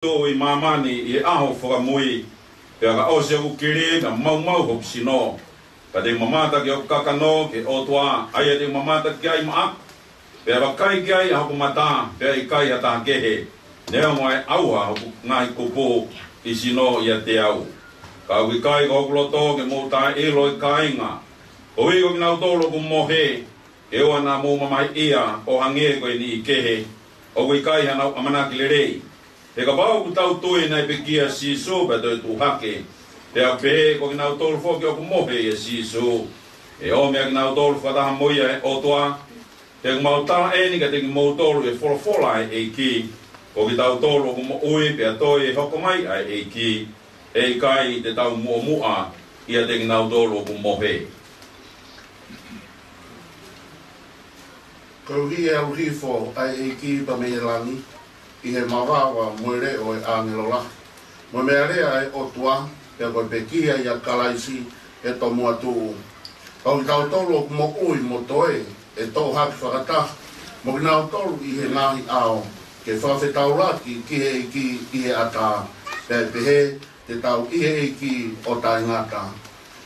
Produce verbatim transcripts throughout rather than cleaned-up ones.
ʻi māmani ʻi he ʻaho fakamui. Pea ka ʻosi hoku kili, naʻa maumau hoku sino. Ka te u mamata ki hoku kakano ki he ʻOtua, ʻa ia te u mamata ki ai maʻaku. Pea vakai ki ai ʻa hoku mata, pea ʻikai ha taha kehe. Neongo ʻa e ʻauha hoku ngaahi kupu, ʻi sino ʻiate au. Ka ʻoku ʻikai ko hoku loto ke mou taʻeʻilo, ʻe kāinga, koeʻuhi ko kinautolu ʻoku mohe, ke ʻoua naʻa mou mamahiʻia ʻo hangē ko e niʻihi kehe ʻoku ʻikai hanau ʻamanaki lelei. He kapau ʻoku tau tui naʻe pekia ʻa Sīsū pea toe tuʻu hake, pea pehē ko kinautolu foki ʻoku mohe ʻia Sīsū, ʻe ʻomi ʻa kinautolu fakataha mo ia ʻe he ʻOtua. He ʻoku mau tala eni kiate kimoutolu ʻi he folofola ʻa e ʻEiki, ko kitautolu ʻoku moʻui pea toe hoko mai ʻa e ʻEiki, ʻe ʻikai te tau muʻomuʻa ʻiate kinautolu ʻoku mohe. Koeʻuhi ʻe ʻalu hifo ʻa e ʻEiki pea mei he langi, ʻi he mavava mo e leʻo ʻo e ʻāngelo lahi, mo e meʻalea ʻa e ʻOtua, pea ko e pekia ʻia Kalaisi ʻe tomuʻa tuʻu. Ka ko kitautolu ʻoku moʻui mo toe, ʻe toʻo hake fakataha mo kinautolu ʻi he ngaahi ʻao, ke fakafetaulaki ki he ʻEiki ʻi he ʻatā, pea ʻe pehē te tau ʻi he ʻEiki ʻo taʻengata.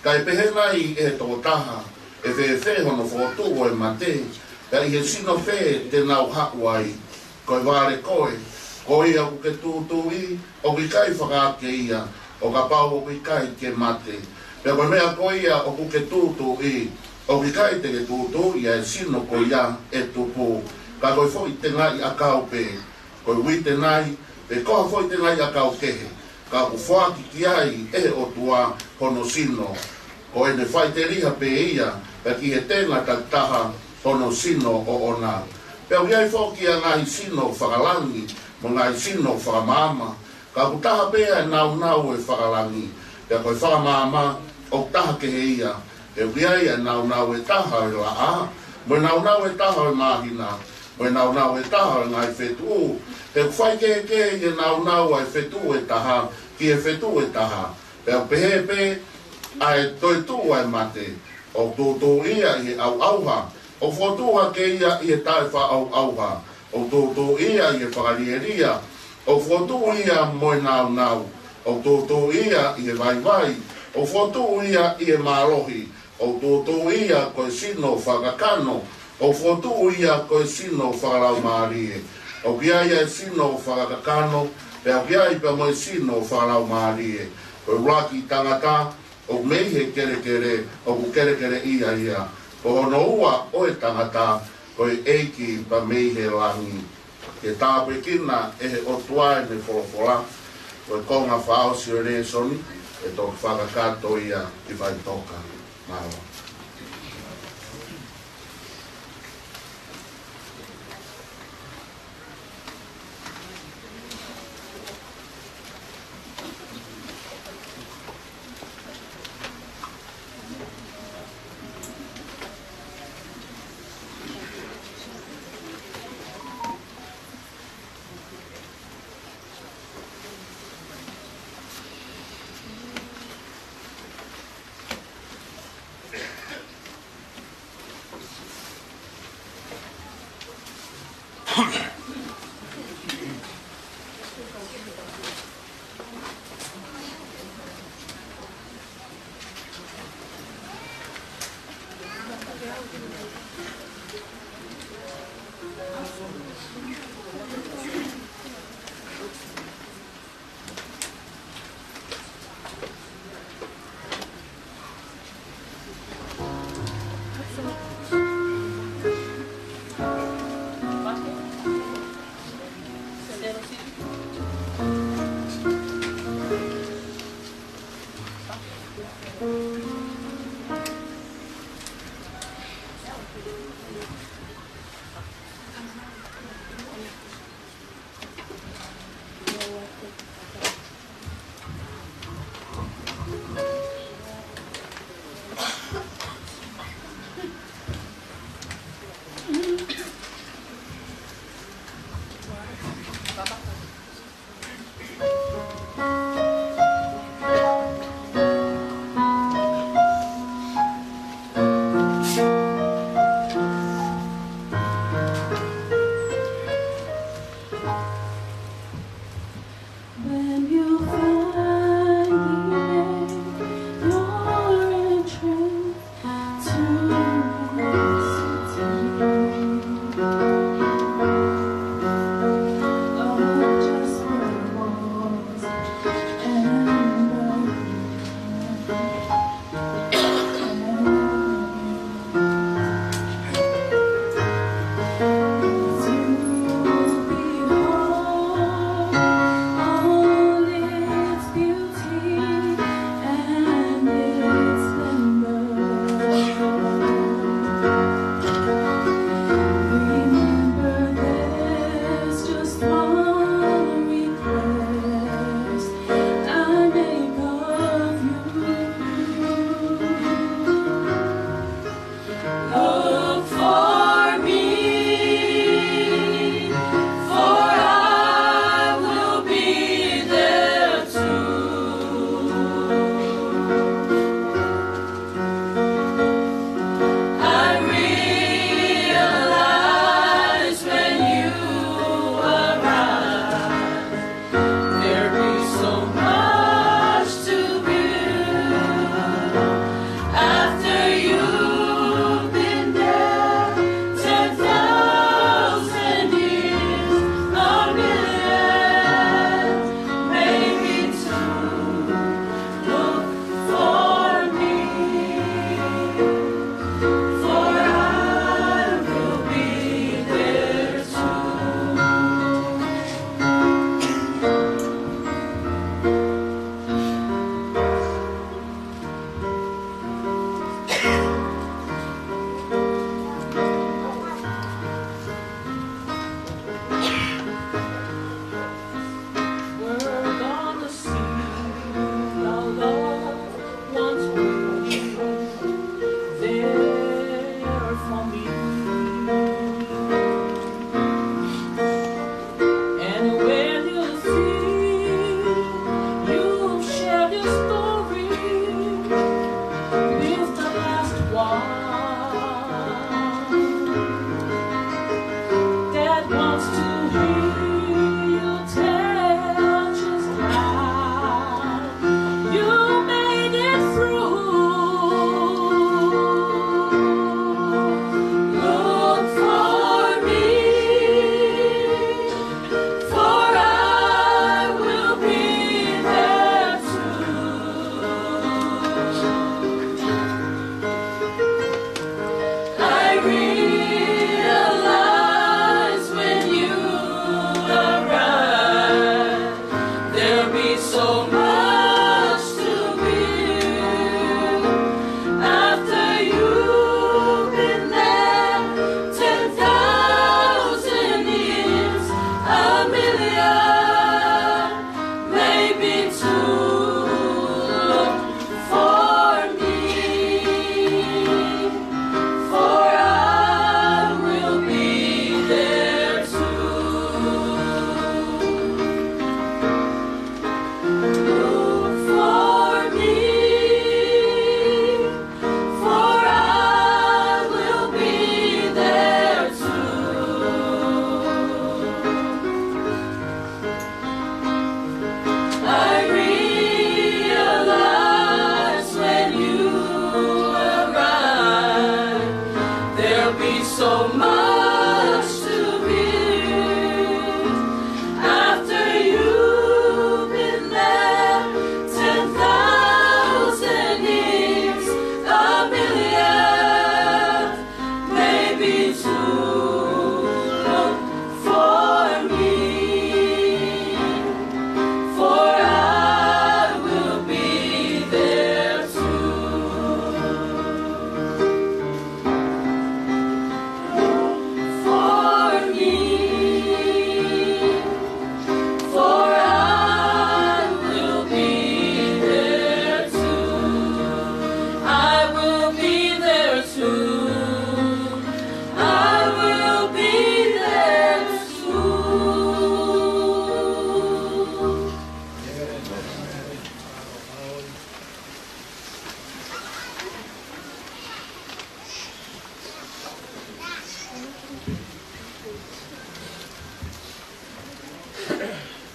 Kae pehē nai ʻe he tokotaha, ʻe fēfē hono fokotuʻu ʻo e mate, pea ʻi he sino fē te nau haʻu ai? Ko e vale koe, ko ia ʻoku ke tūtuuʻi, ʻoku ʻikai fakaake ia, ʻo kapau ʻoku ʻikai ke mate. Pea ko e meʻa ko ia ʻoku ke tūtuuʻi, ʻoku ʻikai te ke tūtuuʻi ʻa e sino ko ia ʻe tupu, ka ko e foʻi tengaʻi ʻakau pē. Ko e uite nai, pe ko ha foʻi tengaʻi ʻakau kehe, ka ʻoku foaki ki ai ʻe he ʻOtua hono sino, ko ʻene faʻiteliha pē ia, pea ki he tenga takitaha hono sino ʻoʻona. Pea ʻoku ʻi ai foki ʻa e ngaahi sino fakalangi, mo e ngaahi sino fakamaama, ka ʻoku taha pē ʻa e nāunau ʻo e fakalangi, pea ko e fakamaama ʻoku taha kehe ia. He ʻoku ʻi ai ʻa e nāunau ʻe taha ʻo e laʻā, mo e nāunau ʻe taha ʻo e māhina, mo e nāunau ʻe taha ʻo e ngaahi fetuʻu. He ʻoku faikehekehe ʻi he nāunau ʻa e fetuʻu ʻe taha ki he fetuʻu ʻe taha. Pea ʻoku pehē pē ʻa e toetuʻu ʻa e mate, ʻoku tūtuuʻi ia ʻi he ʻauʻauha, ʻoku fokotuʻu hake ia ʻi he taʻefaʻaʻauʻauha. ʻOku tūtuuʻi ia ʻi he fakalielia, ʻoku fokotuʻu ia mo e nāunau. ʻOku tūtuuʻi ia ʻi he vaivai, ʻoku fokotuʻu ia ʻi he mālohi. ʻOku tūtuuʻi ia ko e sino fakakakano, ʻoku fokotuʻu ia ko e sino fakalaumālie. ʻOku ʻi ai ʻa e sino fakakakano, pea ʻoku ʻi ai pea mo e sino fakalaumālie. Ko e ʻuluaki tangata ʻoku mei he kelekele, ʻoku kelekeleʻia ia. Ko hono ua ʻo e tangata, ko e ʻEiki pea mei he langi. Ke tāpuekina ʻe he ʻOtua ʻene folofola. Ko e konga fakaʻosi ʻo e lēsoni, ʻe toki fakakakato ia ki faʻitoka. Mālō. So much to build. After you've been there ten thousand years, a million, maybe two. Look for me, for I will be there too. Look for me, for I will be there too. I realize when you arrive, there'll be so much to build. After you've been there ten thousand years, a million, maybe two. Look for me, for I will be there too. Look for me, for I will be there too. I will be there too. I will be there too.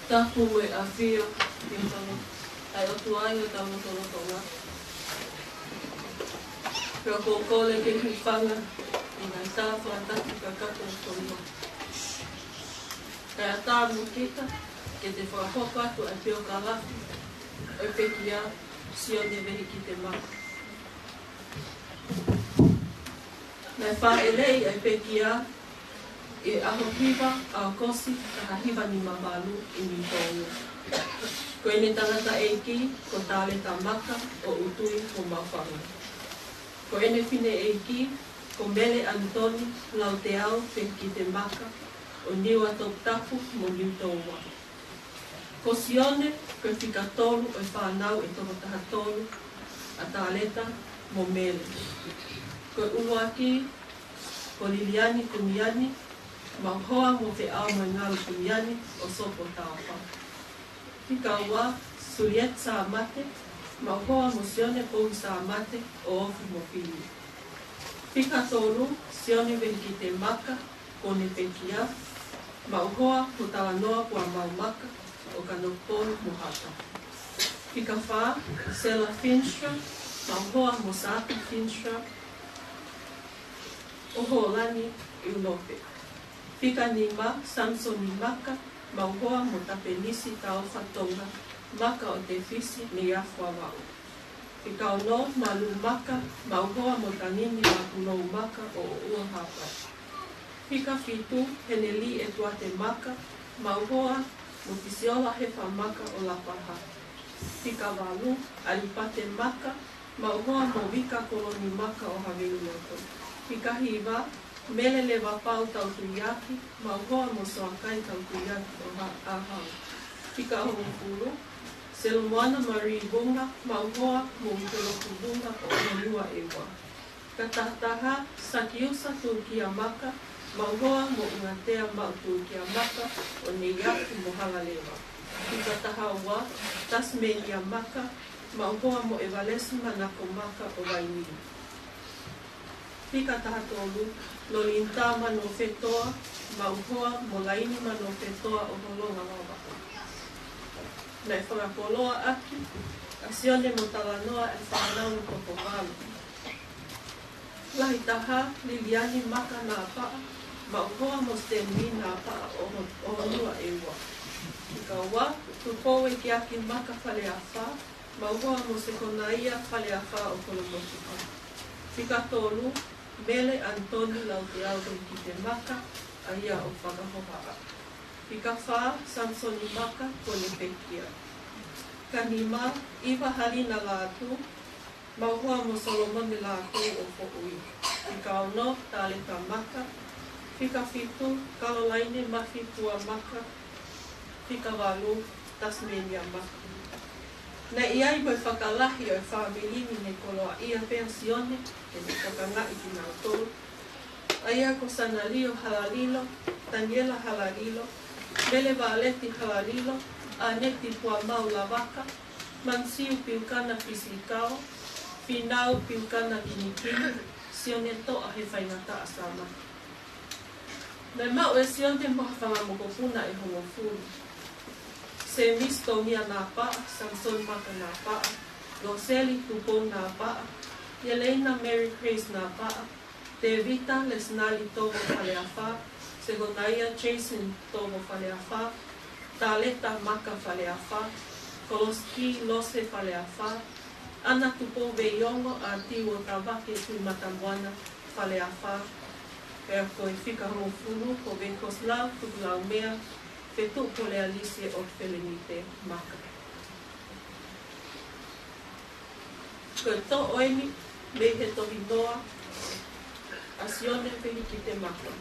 Tapu mo e ʻafio ʻi hotau, ʻa e ʻOtua ʻi hotau lotolotonga. Pea ʻoku ou kole ke u hūfanga ʻi he ngaahi tala fakatapu kakato ʻo e fonua. Kae ʻatā mo kita ke te fakahoko atu ʻa e piokalafi ʻo e pekia Sione Vehikite Maka. Naʻe fāʻeleʻi ʻa e pekia ʻi he ʻaho hiva ʻo ʻAokosi taha hiva nima valu ʻi Niutōua. Ko ʻene tangataʻeiki ko Taleta Maka ʻo Utui mo Maʻufanga. Ko ʻene fineʻeiki ko Mele ʻAnitoni Lauteau Vehikite Maka ʻo Niuatoputapu mo Niutōua. Ko Sione ko e fika tolu ʻo e fānau ʻe toko taha tolu ʻa Taleta mo Mele. Ko e ʻuluaki ko Liliani Kumiani, Mauhoa mo Feʻao mo e Ngalu Kumiani ʻo Sopo Taufa. Fika ua, Suliet Sāmate, Mauhoa mo Sione Povi Sāmate ʻo Ofi mo Fili. Fika tolu, Sione Vehikite Maka, ko ʻene pekia, Mauhoa mo Talanoa Puamau Maka ʻo Kanokupolu mo Hata. Fika fā, Sela Finstra, Mauhoa mo Sāpi Finstra ʻo Hōlani ʻIulope. Fika nima, Samisoni Maka, Mauhoa mo Tapenisi Taufa Tonga Maka ʻo Tefisi Neiafu Vavaʻu. Fika ono, Malu Maka, Mauhoa mo Tanini Makulou Maka ʻo ʻUa Hapa. Fika fitu, Heneli ʻEtuate Maka, Mauhoa mo Fisiola Hefa Maka ʻo Lapaha. Fika valu, ʻAlipate Maka, Mauhoa mo Vika Koloni Maka ʻo Haveiloto. Fika hiva, Mele Levapau Tautuiaki, Mauhoa mo Soakai Tautuiaki ʻo Ha-, ʻAhau. Fika hongofulu, Selomoana Marie Vunga, Mauhoa mo Uteloku Vunga ʻo Honua ʻEua. Fika taha taha, Sakiusa Tukia Maka, Mauhoa mo ʻUngatea Maʻu Tukia Maka ʻo Neiafu mo Halaleva. Fika taha ua, Tasimenia Maka, Mauhoa mo ʻEvalesi Manako Maka ʻo Vainili. Fika taha tolu, Lolinita Manofetoa, Mauhoa mo Laini Manofetoa ʻo Holonga Vavaʻu. Naʻe fakakoloa ʻaki ʻa Sione mo Talanoa ʻa e fānau ʻe toko valu. Lahi taha, Liliani Maka Napaʻa, Mauhoa mo Stanley Napaʻa ʻo Ho-, ʻo Honua ʻEua. Fika ua, Tupou ʻEkiaki Maka Faleafa, Mauhoa mo Sekonaia Faleafa ʻo Kolomotuʻa. Fika tolu, Mele ʻAnitoni Lauteau Vehikite Maka, ʻa ia ʻoku fakahohaʻa. Fika fā, Samisoni Maka, ko ʻene pekia. Fika nima, ʻIva Halina Lātū, Mauhoa mo Solomone Lātū ʻo Foʻui. Fika ono, Taleta Maka. Fika fitu, Kalolaine Mafi Pua Maka. Fika valu, Tasmenia Maka. Naʻe ʻi ai mo e fakalahi ʻo e fāmili ni ne koloaʻia pē ʻa Sione ke ne tokangaʻi kinautolu, ʻa ia ko Sanalio Halalilo, Taniela Halalilo, Mele Valeti Halalilo, ʻAneti Puamau Lavaka, Mansiu Piukana Fisikao, Finau Piukana Kinikini, Sione Toʻa he faingataʻa Sāmata. Naʻe maʻu ʻe Sione mo ha fanga mokopuna ʻe hongofulu: Semisi Tongia Napaʻa, Samson Maka Napaʻa, Loseli Tupou Napaʻa, Yeleina Mary Grace Napaʻa, Tevita Lesinali Tovo Faleafa, Sekonaia Jason Tovo Faleafa, Taleta Maka Faleafa, Koloski Lose Faleafa, ʻAna Tupou Veiongo, ʻa Tiuo Tavake Tuʻimatamoana Faleafa, pea ko e fika hongofulu ko Veikosilau Tukulaumea Fetuʻupolealisi ʻo Felenite Maka. Ko e toʻo eni mei he tohi noa ʻa Sione Pehikite Maka.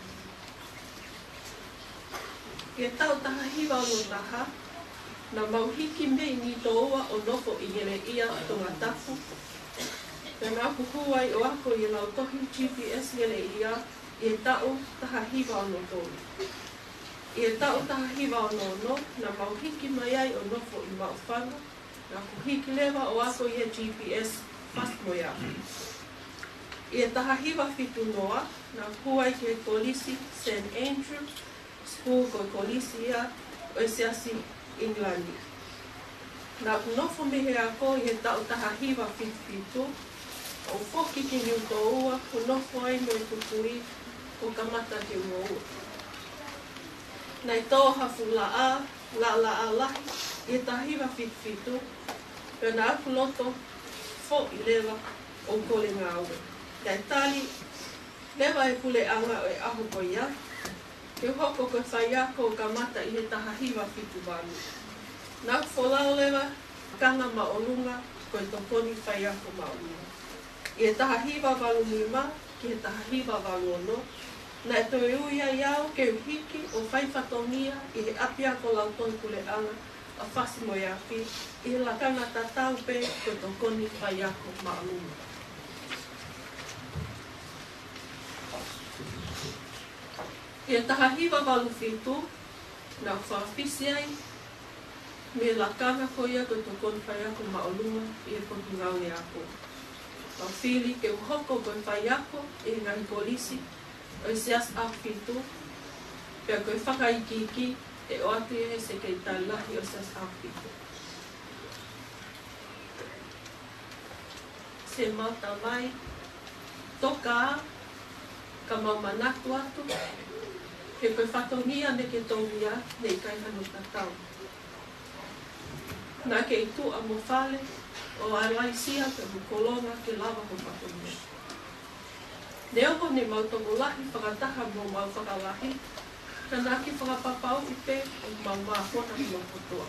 ʻI he taʻu taha hiva ono taha, naʻa mau hiki mei Nitoua ʻo nofo ʻi Ngeleʻia, Tongatapu. Pea naʻa ku hū ai ʻo ako ʻi he lautohi G P S Ngeleʻia ʻi he taʻu taha hiva ono tolu. ʻI he taʻu taha hiva ono ono, naʻa mau hiki mai ai ʻo nofo ʻi Maʻufanga, naʻa ku hiki leva ʻo ako ʻi he G P S Fasi mo e Afi. ʻI he taha hiva fitu noa, naʻa ku hū ai ki he Kolisi Saint Andrew School, ko e kolisi ia ʻo e Siasi ʻIngilani. Naʻa ku nofo mei he ako ʻi he taʻu taha hiva fitu fitu, ʻo foki ki Nitoua, ʻo nofo ai mo e kui kuo kamata ke u ngoue. Naʻe tō ha fuʻu laʻā, laʻā, laʻā lahi ʻi he taha hiva fitu fitu, pea naʻa ku loto foʻi leva ʻo kole ngāue. Naʻe tali leva ʻe he puleʻanga ʻo e ʻaho ko ia ke u hoko ko e faiako ʻo kamata ʻi he taha hiva fitu valu. Naʻa ku folau leva lakanga māʻolunga ko e tokoni faiako māʻolunga. ʻI he taha hiva valu nima ki he taha hiva valu ono, naʻe toe ui ai au ke u hiki ʻo fai fatongia ʻi he ʻapiako lautohi puleʻanga ʻa Fasi mo e Afi ʻi he lakanga tatau pē ko e tokoni faiako māʻolunga. ʻI he taha hiva valu fitu, naʻa ku fakafisi ai mei he lakanga ko ia ko e tokoni faiako māʻolunga ʻi he Potungāue Ako. Naʻa ku fili ke u hoko ko e faiako ʻi he ngaahi kolisi ʻo e Siasi ʻAhofitu, pea ko e fakaikiiki ʻe ʻoatu ia ʻe he Sekelitali Lahi ʻo e Siasi ʻAhofitu. Siʻemau Tamai Toka, ka mau manatu atu, he ko e fatongia naʻa ke toʻo ia, naʻe ʻikai hano tatau. Naʻa ke ʻi tuʻa mo fale, ʻo ʻalaisia pea mo kolonga ke lava hoʻo fatongia. Neongo ne mau tokolahi fakataha mo homau fakalahi, ka naʻa ke fakapapauʻi pē ʻoku mau mākona homau kotoa.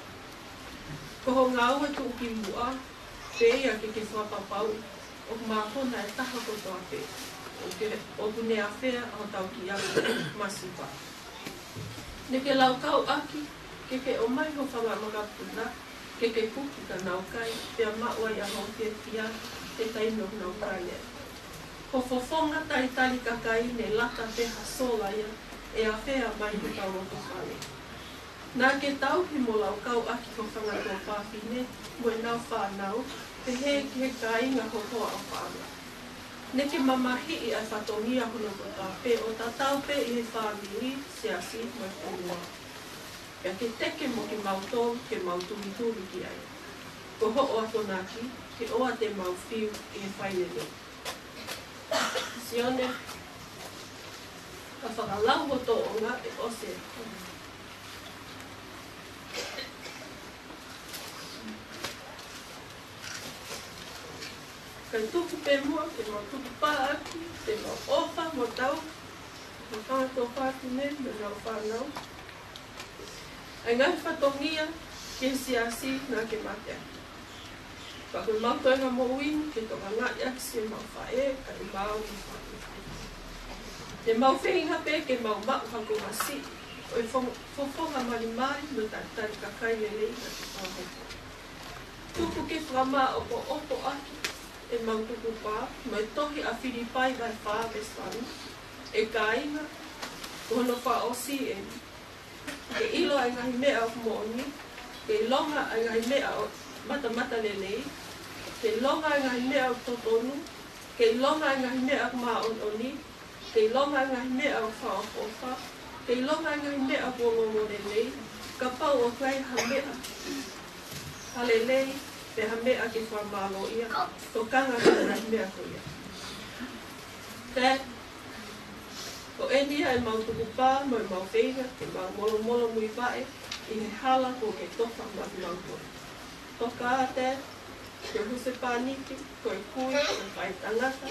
Ko hoʻo ngāue tuʻukimuʻa pē ia ke ke fakapapauʻi ʻoku mākona e taha kotoa pē, ʻoku ke, ʻoku ne ʻafea hotau kiʻi ako masiva. Naʻa ke laukau ʻaki ke ke ʻomai ho fanga makapuna ke ke kuki ka nau kai, pea maʻu ai ʻa hoʻo fiefia he taimi ʻoku nau kai ai. Ko e fofonga talitali kakai ne lata pē ha sola ia ʻe ʻafea mai hotau loto fale. Naʻa ke tauhi mo laukau ʻaki ho fanga tuofāfine mo ʻenau fānau, pehē ki he kāinga ho hoa ʻofaʻanga. Naʻa ke mamahiʻi ʻa e fatongia hono kotoa pē ʻo tatau pē ʻi he fāmili, siasi mo e fonua. Pea ke teke mo kimautolu ke mau tulituli ki ai. Ko hoʻo akonaki ke ʻoua te mau fiu ʻi he fai lelei. Sione, ka fakalau ho tōʻonga ʻe ʻosi. Kae tuku pē muʻa ke mau tukupā ʻaki, te mau ʻofa mo tauhi ho fanga tuofāfine mo ʻenau fānau. ʻA e ngaahi fatongia ki he siasi naʻa ke mate ai. Pea ko ʻemau toenga moʻui ni ke tokangaʻi ʻaki siʻemau faʻē, kae ʻumaʻā ʻemau faʻē. Te mau feinga pē ke mau maʻu ha konga siʻi ʻo e fo-, fofonga malimali mo e talitali kakai lelei naʻa ke fakahoko. Tuku ke fakamāʻopoʻopo ʻaki ʻemau tukupā mo e tohi ʻa Filipai vahe fā veesi valu. ʻE kāinga, ko hono fakaʻosi eni, ke ʻilo ʻa e ngaahi meʻa ʻoku moʻoni, ke ʻilonga ʻa e ngaahi meʻa ʻoku matamatalelei, ke ʻilonga ʻa e ngaahi meʻa ʻoku totonu, ke ʻilonga ʻa e ngaahi meʻa ʻoku māʻoniʻoni, ke ʻilonga ʻa e ngaahi meʻa ʻoku fakaʻofoʻofa, ke ʻilonga ʻa e ngaahi meʻa ʻoku ongoongolelei, kapau ʻoku ai ha meʻa, ha lelei, pe ha meʻa ke fakamālōʻia, tokanga ki he ngaahi meʻa ko ia. Pea ko eni ia ʻemau tukupā mo ʻemau feinga ke mau molomolo muivaʻe ʻi he hala kuo ke tofa maʻa kimautolu. Toka ā, Ted, ko e husepāniti, ko e kui, ko e faʻētangata,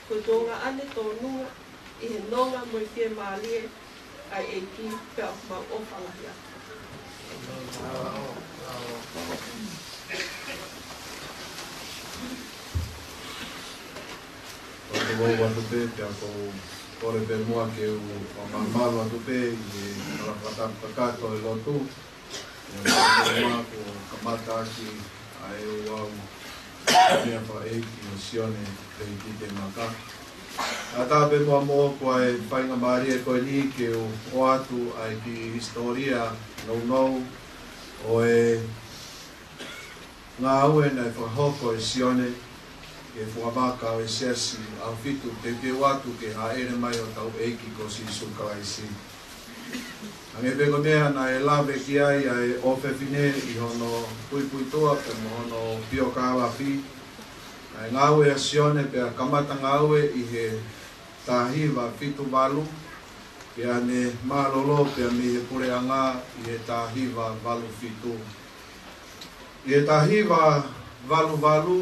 ko e tuongaʻane tōnunga ʻi he nonga mo e fiemālie ʻa e ʻEiki, pea ʻoku mau ʻofa lahi atu. Atu vau atu pē, pea ʻoku ou kole pē muʻa ke u fakamālō atu pē ʻi he hala fakatapu kakato ʻi lotu. ʻIo, ko e meʻa kuo kamata ʻaki ʻa e ʻū meʻa fakaʻeiki ʻo Sione Vehikite Maka. ʻAtā pē muʻa moʻoku ʻa e faingamālie ko eni ke u ʻoatu ʻa e kiʻi hisitōlia nounou ʻo e ngāue naʻe fakahoko ʻe Sione ki he fukamaka ʻo e Siasi ʻAhofitu, teuteu atu ki he hāʻele mai hotau ʻEiki ko Sīsū Kalaisi. Hangē pē ko e meʻa naʻe lave ki ai ʻa e ʻofefine ʻi hono puipuituʻa pea mo hono piokālafi, ʻa e ngāue ʻa Sione pea kamata ngāue ʻi he taha hiva fitu valu, pea ne mālōlō pea mei he puleʻanga ʻi he taha hiva valu fitu. ʻI he taha hiva valu valu,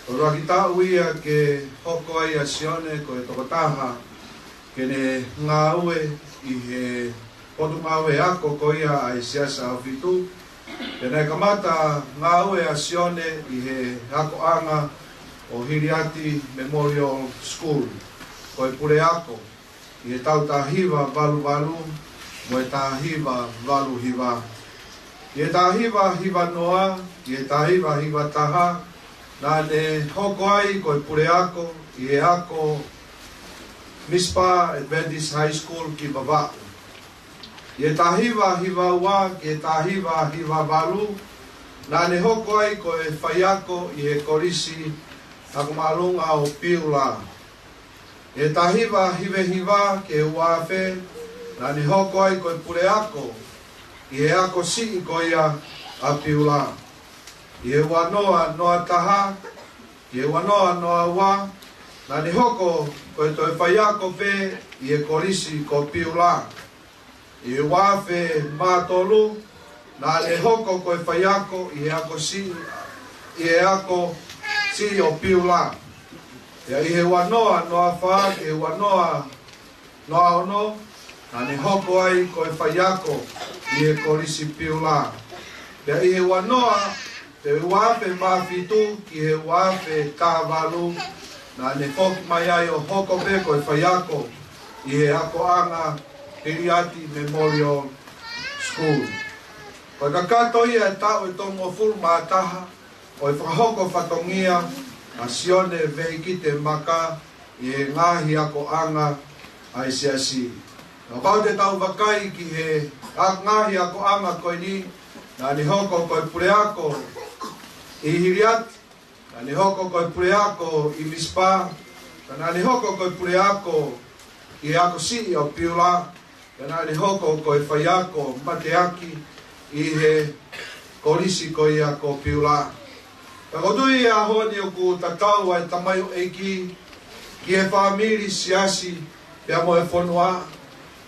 ko e ʻuluaki taʻu ia ke hoko ai ʻa Sione ko e tokotaha ke ne ngāue ʻi he potungāue ako ko ia ʻa e Siasi ʻAhofitu. Pea naʻe kamata ngāue ʻa Sione ʻi he akoʻanga ʻo Hiliati Memorial School, ko e puleako, ʻi he taʻu taha hiva valu valu mo e taha hiva valu hiva. ʻI he taha hiva hiva noa, ʻi he taha hiva hiva taha, naʻa ne hoko ai ko e puleako ʻi he ako Mizpah Adventist High School ki Vavaʻu. ʻI he taha hiva hiva ua ki he taha hiva hiva valu, naʻa ne hoko ai ko e faiako ʻi he Kolisi Ako Māʻolunga ʻo Piula. ʻI he taha hiva hiva hiva ki he ua afe, naʻa ne hoko ai ko e puleako ʻi he ako siʻi ko ia ʻa Piula. ʻI he ua noa noa taha ki he ua noa noa ua, naʻa ne hoko ko e toe faiako pē ʻi he Kolisi ko Piula. ʻI he ua afe mā tolu, naʻa ne hoko ko e faiako ʻi he ako siʻi, ʻi he ako siʻi ʻo Piula. Pea ʻi he ua noa noa fā ki he ua noa noa ono, naʻa ne hoko ai ko e faiako ʻi he Kolisi Piula. Pea ʻi he ua noa, pea ua afe mā fitu ki he ua afe taha valu, naʻa ne foki mai ai ʻo hoko pē ko e faiako ʻi he akoʻanga Hiliati Memorial School. Ko e kakato ia e taʻu ʻe tolungofulu mā taha ʻo e fakahoko fatongia ʻa Sione Vehikite Maka ʻi he ngaahi akoʻanga ʻa e Siasi. Kapau te tau vakai ki he a-, ngaahi akoʻanga ko eni, naʻa ne hoko ko e puleako ʻi Hiliati, naʻa ne hoko ko e puleako ʻi Mizpah, pea naʻa ne hoko ko e puleako ʻi he ako siʻi ʻo Piula, pea naʻa ne hoko ko e faiako mateaki ʻi he Kolisi ko ia ko Piula. Pea ʻoku ou tui he ʻaho ni ʻoku tatau ʻa e tamaioʻeiki ki he fāmili, siasi, pea mo e fonua.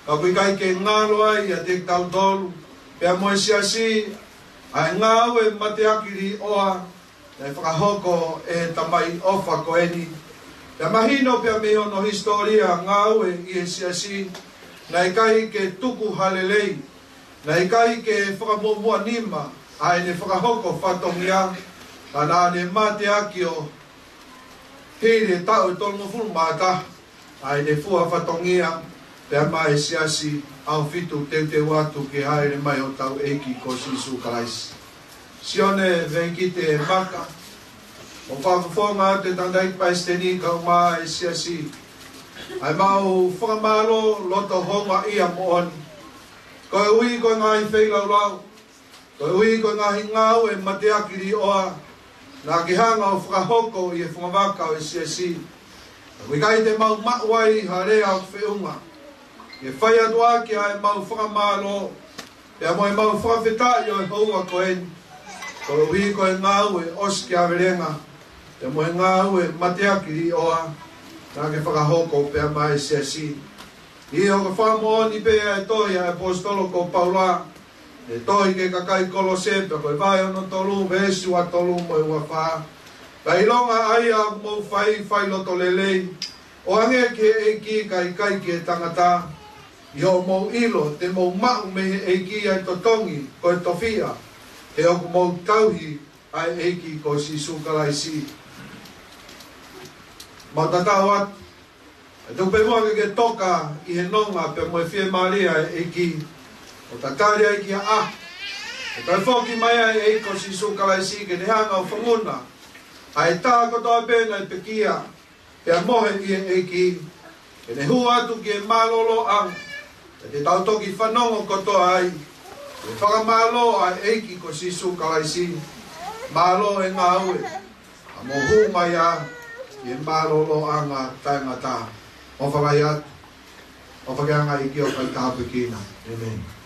Ka ʻoku ʻikai ke ngalo ai ʻiate kitautolu pea mo e Siasi ʻa e ngāue mateaki līʻoa naʻe fakahoko ʻe he tamai ʻofa ko eni. Pea mahino pea mei hono hisitōlia ngāue ʻi he Siasi, naʻe ʻikai ke tuku ha lelei, naʻe ʻikai ke fakamuʻomuʻa nima, ʻa ʻene fakahoko fatongia, ka naʻa ne mateaki ʻo hili e taʻu ʻe tolungofulu mā taha ʻa ʻene fua fatongia, pea maʻu e siasi ʻaho fitu teuteu atu ke hāʻele mai hotau ʻEiki ko Sīsū Kalaisi. Sione Veikite Maka, ʻoku fakafofonga atu e tangataʻeiki palesiteni kae ʻumaʻā e siasi, ʻa ʻemau fakamālō loto houngaʻia moʻoni. Koeʻuhi ko e ngaahi feilaulau, koeʻuhi ko e ngaahi ngāue mateaki līʻoa naʻa ke hanga ʻo fakahoko ʻi he fungavaka ʻo e siasi, ʻoku ʻikai te mau maʻu ai ha lea ʻoku feʻunga ke fai atu ʻaki ʻa ʻemau fakamālō pea mo ʻemau fakafetaʻi ʻo e houa ko eni, koeʻuhi ko e ngāue ʻosikiavelenga pea mo e ngāue mateaki līʻoa naʻa ke fakahoko pea maʻu e siasi. ʻIo, ko e fakamoʻoni pē ʻa e tohi ʻa e ʻaposetolo ko Paula, ʻi he tohi ki he kakai Kolose, pea ko e vahe hono tolu, veesi ua tolu mo e ua fā: Kae ʻilonga ʻa ia ʻoku mou fai, fai loto lelei, ʻo hangē ki he ʻEiki kae ʻikai ki he tangata, ʻi hoʻomou ʻilo te mou maʻu mei he ʻEiki ʻa e totongi ko e tofiʻa, he ʻoku mou tauhi ʻa e ʻEiki ko Sīsū Kalaisi. Mau tatau atu, ʻe tuku pē muʻa ke ke toka ʻi he nonga pea mo e fiemālie ʻa e ʻEiki, ʻo tatali ai ki he ʻaho ʻe toe foki mai ai e ʻEiki ko Sīsū Kalaisi ke ne hanga ʻo funguna ʻa e taha kotoa pē naʻe pekia pea mohe ʻi he ʻEiki, ke ne hū atu ki he mālōlōʻanga, pea te tau toki fanongo kotoa ai ki he fakamālō ʻa e ʻEiki ko Sīsū Kalaisi. Mālō e ngāue, ka mou hū mai ā ki he mālōlōʻanga taʻengata. ʻOfa lahi atu, ʻofa ke hanga ʻEiki ʻo fai tāpuekina. ʻĒmeni.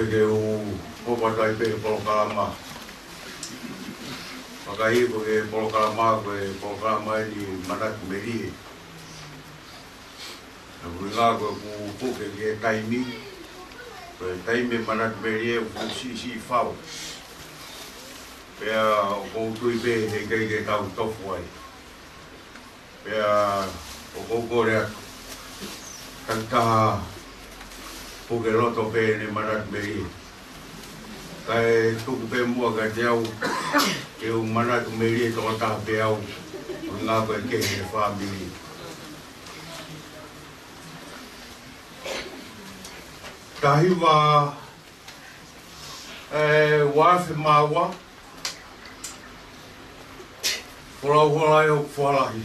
Ke u hoko atu ai pē he polokalama. Fakaipo ke polokalama, ko e polokalama eni Manatu Melie. Ka ʻuhinga ko ʻeku puke ki he taimi, ko e taimi Manatu Melie ʻoku fuʻu siʻisiʻi fau. Pea ʻoku ou tui pē heʻikai ke tau tofu ai. Pea ʻoku ou kole atu, takitaha puke loto pē ʻeni Manatu Melie. Kae tuku pē muʻa kiate au ke u Manatu Melie tokotaha pē au, ʻuhinga ko e kehe he fāmili. Taha hiva, ē, uaafe mā ua, folau hola ʻe hoku fualahi.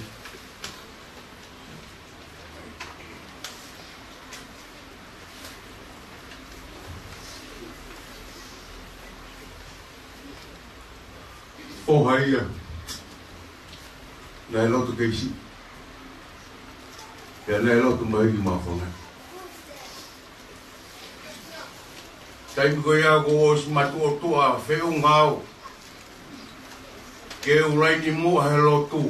ʻO hai ia? Naʻe lotu kei siʻi. Pea naʻe lotu mai ki māfana. Taimi ko ia kuo ʻosi matuʻotuʻa feʻunga au ke u laini muʻa he lotu.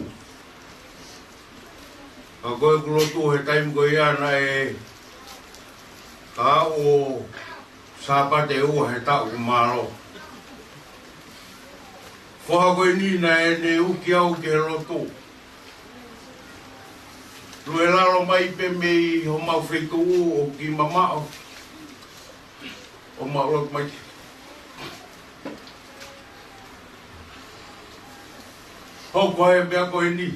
Ka ko ʻeku lotu he taimi ko ia naʻe ka ʻo Sāpate ʻe ua he taʻu, mālō. Foha ko eni naʻá ne uki au ki he lotu. Lue lalo mai pē mei homau feituʻu ʻo ki mamaʻo. ʻO mau lotu mai. Hoko ai e meʻa ko eni.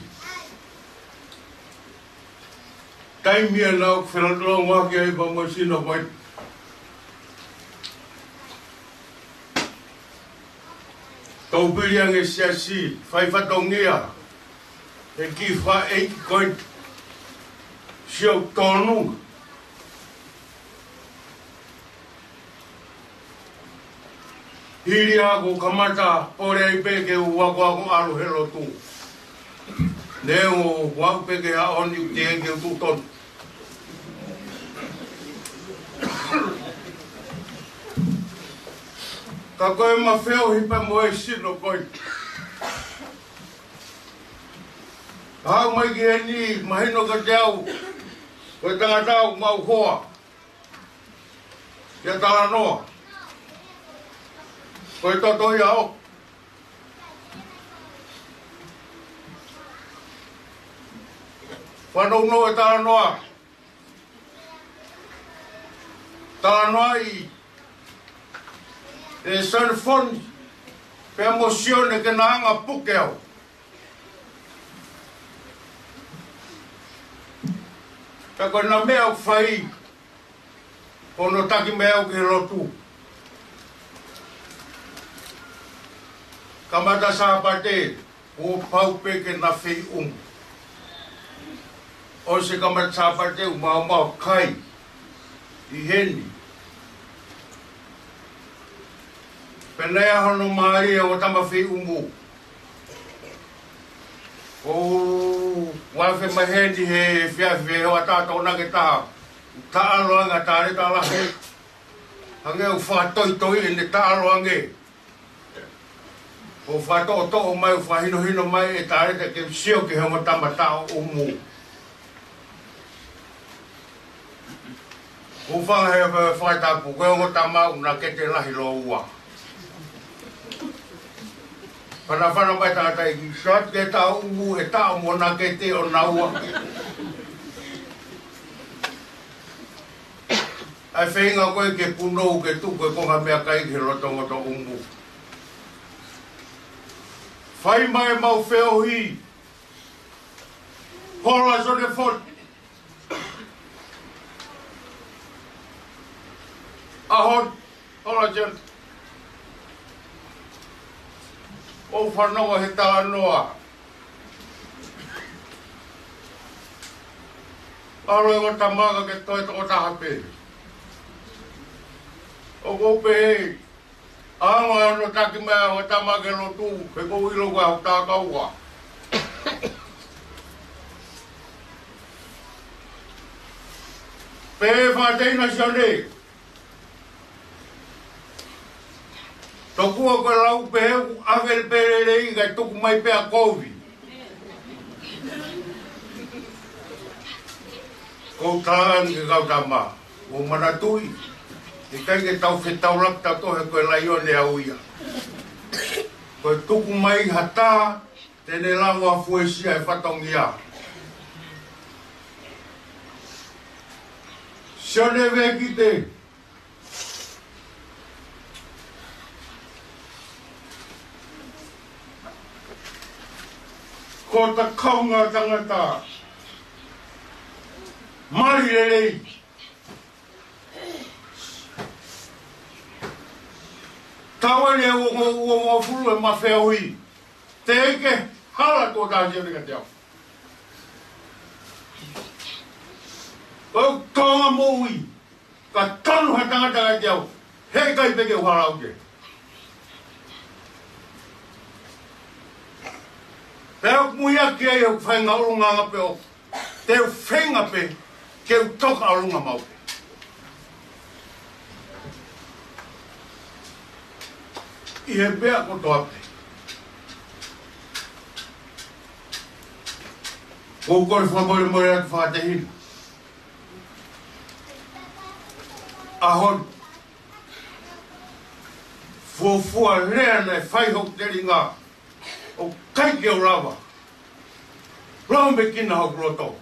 Taimi ia naʻá ku felāveʻi ʻaki ai pea mo e sino ko ē. Tau pili ange siasi, fai fatongia, he kiʻi faʻē ko ē. Sio tonu. Hili ia kuo kamata pole ai pē ke u akoako ʻalu he lotu. Neongo ʻoku ou pehē ke ʻaho ni ʻoku teʻeki ke u tuʻu tonu. Ka ko e mafeo hipa mo e sino ko ē. Haʻu mai ki heni, mahino kiate au, ko e tangata ʻoku mau hoa. Ia talanoa. Ko e toto ia ʻo. Fanongo e talanoa. Talanoaʻi ʻe Sone Foni, pea mo Sione ke na hanga puke au. Pea ko ʻena meʻa ʻoku fai, ko hono taki mai au ki he lotu. Kamata Sāpate, kuo pau pē ke na feʻumu. ʻOsi kamata Sāpate ʻoku mau maʻu kai ʻi heni. Pea naʻe ʻi ai hono mālie ʻo tama feʻumu. ʻOku ou afe mai heni he efiafi he hoʻatā Tokonaki ʻe taha. Taʻalo ange ʻa Taleta Lahi. Hangē ʻoku fakatoitoi ʻene taʻalo ange. ʻO fakatoʻotoʻo mai, ʻo fakahinohino mai ʻe Taleta ke sio ki he ongo tama taʻo ʻumu. ʻOku fanga he fakatapu, ko e ongo tama ʻoku nakete lahi lōua. Fanafana mai tangataʻeiki, sio atu ki he taʻo ʻumu, ʻe taʻo mo nakete ʻo naua. ʻA e feinga ko ē ke punou ke tuku e konga meʻakai ki he loto ongo tama ʻumu. Fai mai ʻemau feohi. Hola Sone Foni. ʻAho ni, hola Sone. ʻOku ou fanongo he talanoa. ʻAlu e ongo tama kae toe tokotaha pē. ʻOku ou pehē, ʻa e ongo ʻa hono taki mai ʻa e ongo tama ki he lotu, he ʻoku ou ʻilo ko e ʻuta kaua. Pehē fakateina Sione. Tokua ko e lau pehē ʻoku ʻave pē lelei kae tuku mai pē ʻa kovi. Ko u talaange ki he kau tama, ʻoku ou manatuʻi, ʻikai ke tau fetaulaki tautolu he ko e laione au ia. Ko e tuku mai ha taha te ne lava ʻo fuesia e fatongia. Sione Vekite, ko hota kaungā tangata mali lelei. Taʻu eni ʻe uongofulu ʻema feohi. Teʻeki ke hala tuʻo taha Sione kiate au. ʻOku ou tōʻonga moʻui, ka tonu ha tangata kiate au, heʻikai pē ke u hala au ki ai. Pea ʻoku muiaki ai ʻeku faʻahinga ʻulungaanga pē ʻoku te u feinga pē ke u toka ʻolunga maʻu pē ʻi he meʻa kotoa pē. ʻOku ou kole fakamolemole atu fakatehina. ʻAho ni, fuofua lea naʻe fai hoku telinga, ʻoku ʻikai ke u lava lau mei kina hoku loto.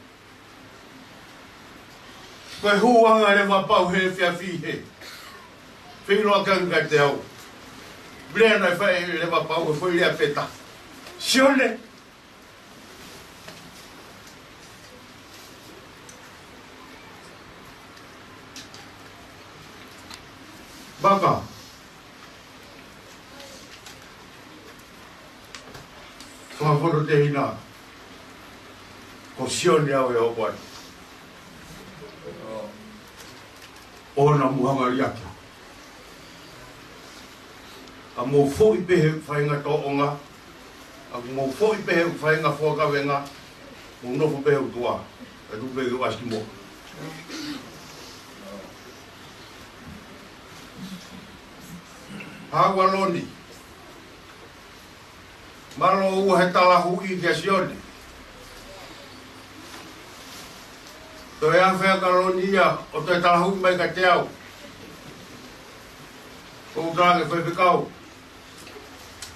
Ko e hū ange leva pau he efiafi he. Feʻiloaki ange kiate au. Lea naʻe fai ʻe Levapau, ko e foʻi lea pē taha. Sione. Vaka. Fakafono tehina. Ko Sione au ʻe hoko atu. ʻOua naʻa mou hanga liʻaki au. ʻA mou foʻi pē he faʻahinga tōʻonga, ʻa mou foʻi pē he faʻahinga fuakavenga, mou nofo pē he ʻOtua, ʻe tuku pē ke u ʻasi ki muʻa. Hau ʻa Loni. Mālō ʻaupito he talahuʻi kia Sione. Toe ʻave ʻa Loni ia ʻo toe talahuʻi mai kiate au. ʻOku ou talaange faifekau,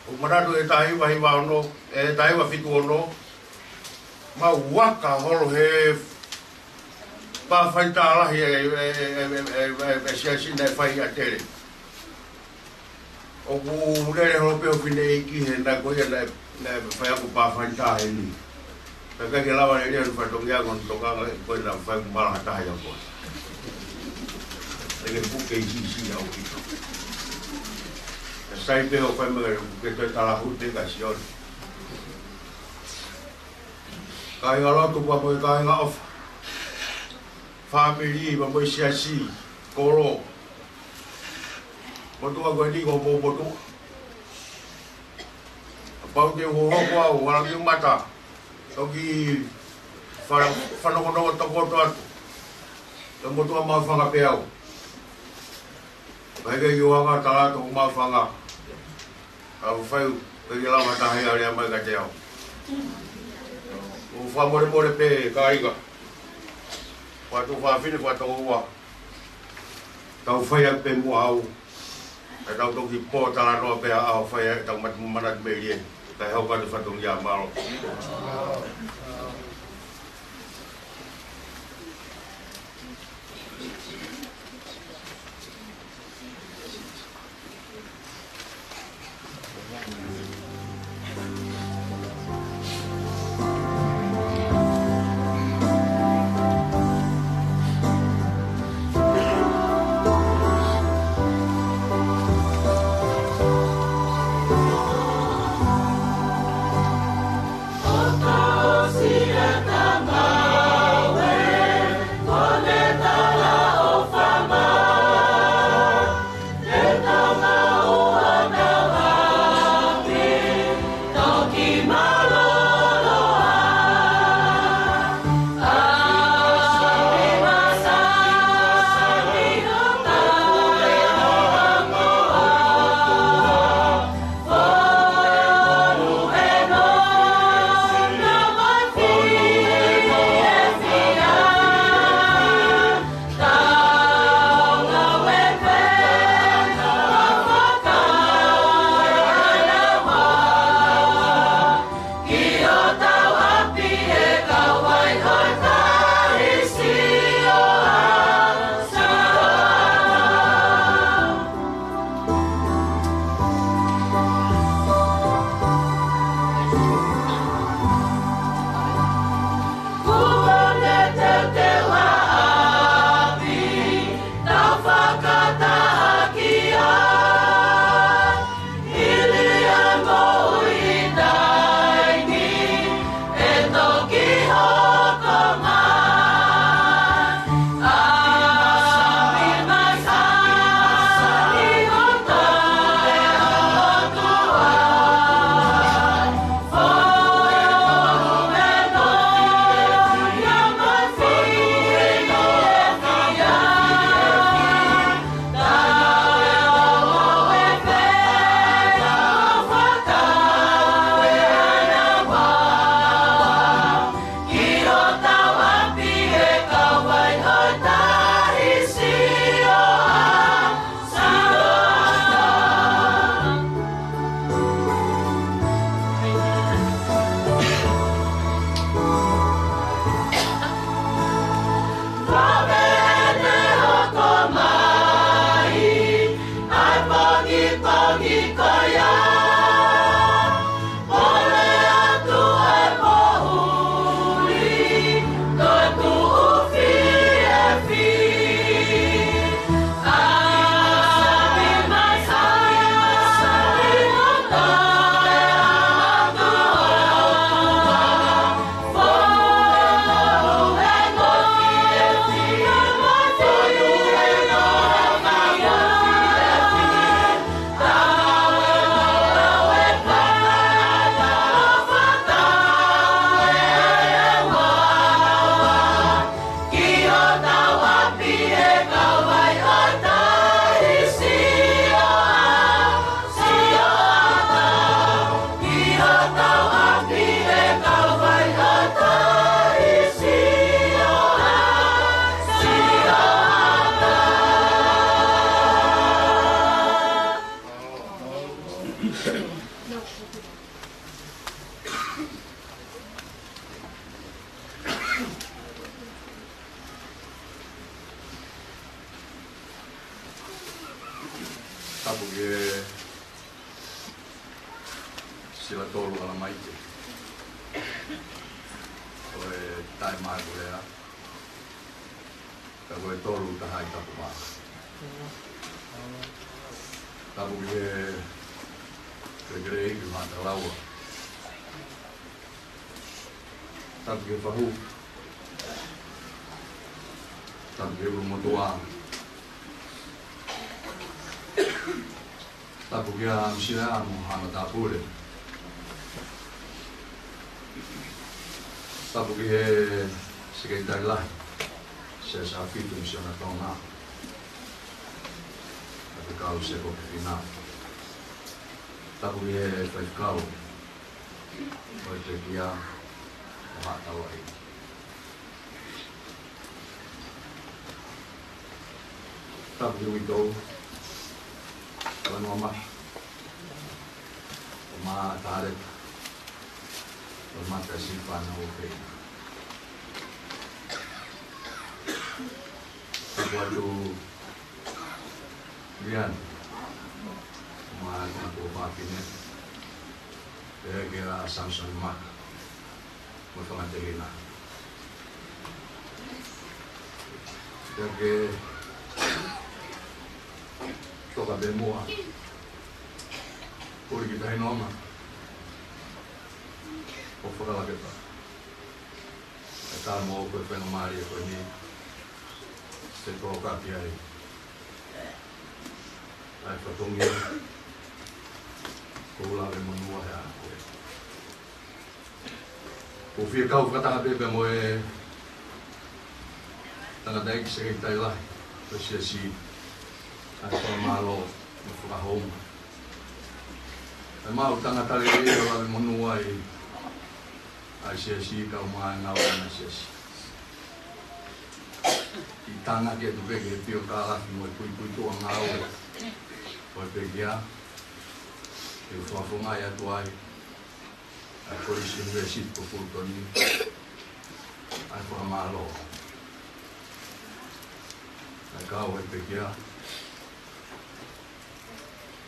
ʻoku ou manatu he taha hiva hiva ono, ʻe taha hiva fitu ono, mau vaka holo he pā faitā lahi ʻe, ʻe, ʻe Siasi naʻe fai ʻi ʻAtele. ʻOku lele holo pē ʻo fineʻeiki he naʻe ko ia naʻe, naʻe fai ʻaki pā faitā heni. Ka ʻikai ke lava lele ʻa e fatongia ko eni tokanga ko ē naʻe fai ʻoku malaha taha ia ko ē. ʻE ke puke i sisi au ki. Ka sai pē ʻo fai mai ke toe talahuʻi pē kia Sione. Kāinga lotu pea mo e kāinga ʻofa. Fāmili pea mo e siasi, kolo. Motuʻa ko eni ko hoʻo motuʻa. Kapau te u hohoko au, hala ki mata. Toki fa-, fanokonoko tokoto atu. Te motuʻa maʻufanga pē au. Pea ʻikai ke u hanga ʻo tala atu hoku maʻufanga. ʻA fai, ʻikai ke lava taha ia ʻo lea mai kiate au. ʻOku ou fakamolemole pē kāinga. Fakatuofāfine, fakatouʻoua. Tau fai atu pē muʻa au. Ka tau toki pōtalanoa pē ʻa e ʻaho fai ʻetau mata-, manatu melie. Kae hoko atu e fatongia, mālō. Tapu ki he Sila Tolu Alamaite ʻo e Taʻemākulea, ka ko e Tolu Tahaʻi Tapu Mā. Tapu ki he Fekeleiki Matalaua. Tapu ki he Fahu. Tapu ki he ʻUlumotuʻa. Tapu kia Misilaʻa mo hano tāpule. Tapu ki he Sekelitali Lahi, Siasi ʻAhofitu Misiona Tonga, Faifekau Seko Kefina. Tapu ki he faifekau ʻo e pekia ʻo Haʻa Tauaʻi. Tapu ki he uitou, Talanoa Maʻa, ʻo Maʻa Taleta, ʻo Mata Sifa na o Fei. Tapu atu Lian, ʻo Maʻa Tana Kuo Fafine, pea kia Samson Maka mo e fanga tehina. Pea ke toka pē muʻa, puli ki Tahinoma, ʻo fakalake pē. ʻE tā mo ko e faingamālie ko eni, te tō kapi ai ʻa e fatongia ko Lave Monua he ʻaho ko ē. ʻOku ou fie kau fakataha pē pea mo e tangataʻeiki Sekelitali Lahi ʻo e Siasi, ʻa e fakamālō mo e fakahounga. ʻE maʻu tangata lelei ʻo Lave Monua ʻi ʻa e Siasi, kau mai ngāue ʻa e Siasi. ʻI tangaki atu pē ki he piokalafi mo e puipuituʻa ngāue ʻo e pekia, ʻe fakafofongaʻi atu ai ʻa e Kolisi ʻUnivēsiti ko Fulutoni, ʻa e fakamālō. ʻA e kau ʻa e pekia,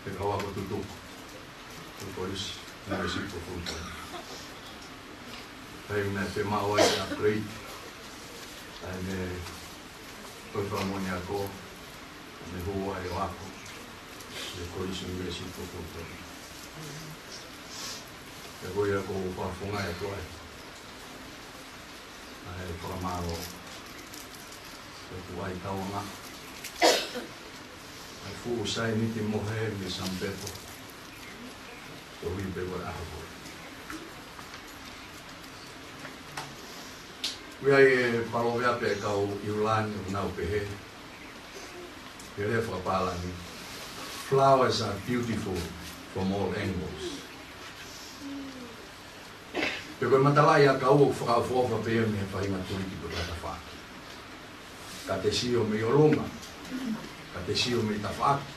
he kau ako tutuku ʻo e Kolisi ʻUnivēsiti ko Fulutoni. Pea ʻi he meʻa te mau ʻai upgrade, ʻa e meʻa ko e fakamoʻoni ako, ʻa e meʻa hū ai ʻo ako ʻi he Kolisi ʻUnivēsiti ko Fulutoni. Pea ko ia ʻoku ou fakafofongaʻi atu ai ʻa e fakamālō. ʻOku ʻai tauange ʻa e fuʻu saianiti mohe mei Sampeto, ʻo hui pē ko e ʻaho ko ē. ʻOku ʻi ai e palōveape ʻa e kau ʻIulani ʻoku nau pehē, he lea fakapālangi, "Flowers are beautiful from all angles." Pea ko e matalaʻiʻakau ʻoku fakaʻofoʻofa pē ia mei he faʻahinga tuliki pe ko e tafaʻaki. Ka te sio mei ʻolunga, ka te sio mei tafaʻaki,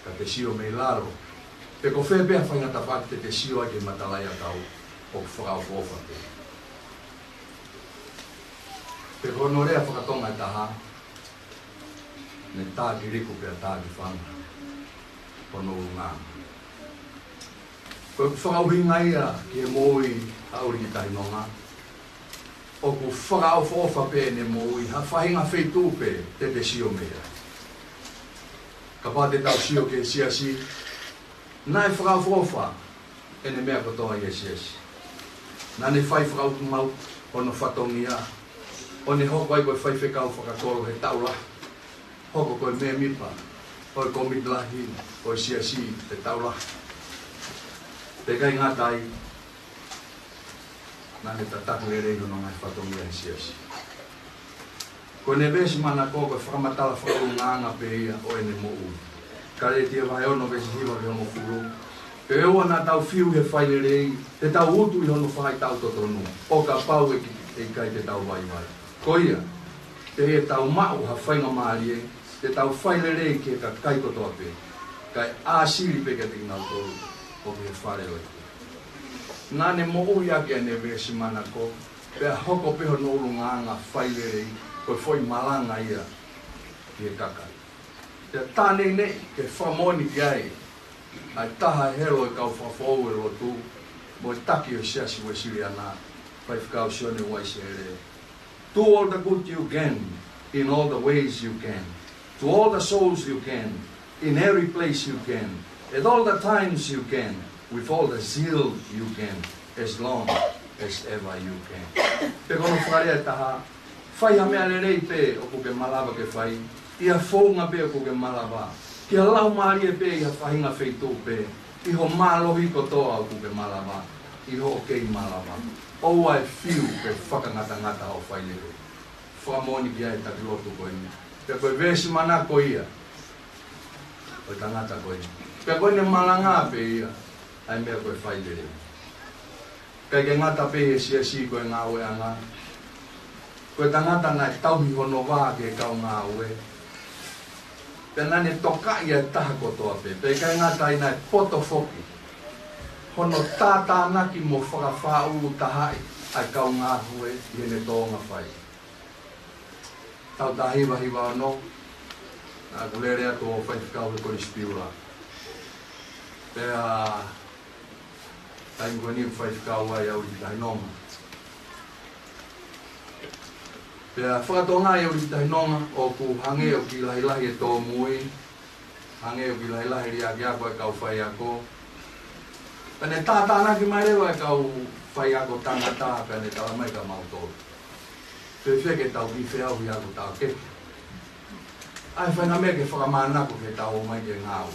ka te sio mei lalo, pe ko fē pē ha faʻahinga tafaʻaki te te sio ai ki he matalaʻiʻakau, ʻoku fakaʻofoʻofa pē. Pe ko hono lea fakatonga ʻe taha, ne tā ki liku pea tā ki fanga. hono ʻulungaanga. Ko e fakaʻuhinga ia ki he moʻui ʻa ʻUlikitahinonga, ʻoku fakaʻofoʻofa pē ʻene moʻui ha faʻahinga feituʻu pē te te sio mei ai. Kapau te tau sio ki he siasi, naʻe fakaʻofoʻofa ʻene meʻa kotoa ʻi he siasi. Naʻa ne fai fakaʻutumautu hono fatongia, ʻo ne hoko ai ko e faifekau fakakolo he taʻu lahi, hoko ko e mēmipa ʻo e kōmiti lahi ʻo e siasi he taʻu lahi. Pea ʻikai ngata ai, naʻa ne tataki lelei hono ngaahi fatongia he siasi. Ko e veesi manako ko e fakamatala fakaʻulungaanga pē ia ʻo ʻene moʻui. Kalētia vahe ono veesi hiva ki he hongofulu. Pea ʻoua naʻa tau fiu he fai lelei, te tau utu ʻi hono fai taʻu totonu, ʻo kapau ʻe ki-, ʻe ʻikai te tau vaivai. Ko ia, pea ʻi heʻetau maʻu ha faingamālie, te tau fai lelei ki he kakai kotoa pē, kae ʻāsili pē kiate kinautolu ʻoku ʻi he fale ʻo e ʻEiki. Naʻa ne moʻui ʻaki ʻene veesi manako, pea hoko pē hono ʻulungaanga fai lelei ko e foʻi malanga ia ki he kakai. Pea tā neʻineʻi ke fakamoʻoni ki ai ʻa e taha helo ʻo e kau fakafoʻou ʻo e lotu mo e taki ʻo e Siasi Uēsiliana, Faifekau Sione Uaisele. Do all the good you can, in all the ways you can, to all the souls you can, in every place you can, at all the times you can, with all the zeal you can, as long as ever you can. Pe ko hono fakalea ʻe taha, fai ha meʻa lelei pē ʻoku ke malava ke fai, ʻi ha founga pē ʻoku ke malava, ki ha laumālie pē ʻi ha faʻahinga feituʻu pē, ʻi ho mālohi kotoa ʻoku ke malava, ʻi hoʻo kei malava. ʻOua ʻe fiu ke fakangatangata hoʻo fai lelei. Fakamoʻoni ki ai e taki lotu ko eni. Pea ko e veesi manako ia ʻo e tangata ko eni. Pea ko ʻene malanga pē ia ʻa e meʻa ko e fai lelei. ʻIkai ke ngata pē he siasi ko e ngāueʻanga. Ko e tangata naʻe tauhi hono vā ki he kau ngāue. Pea naʻa ne tokaʻi ʻa e taha kotoa pē. Pea ʻikai ngata ai, naʻe poto foki hono tātānaki mo fakafaʻu tahaʻi ʻa e kau ngāue ʻi heʻene tōʻonga fai. Taʻu taha hiva hiva ono, naʻa ku lele atu ʻo faifekau he Kolisi Piula. Pea taimi ko eni ʻoku faifekau ai ʻa ʻUlikitahinonga. Pea fakatokangaʻi ʻe ʻUlikitahinonga ʻoku hangē ʻoku kiʻi lahilahi e tōmui, hangē ʻoku kiʻi lahilahi e liʻaki ako e kau faiako. Pea ne tātānaki mai leva e kau faiako tangata, pea ne tala mai kia mautolu: Fēfē ke tau kiʻi feʻauhi ako taʻokete? ʻAi e faʻahinga meʻa ke fakamānako ke tau ō mai ke ngāue.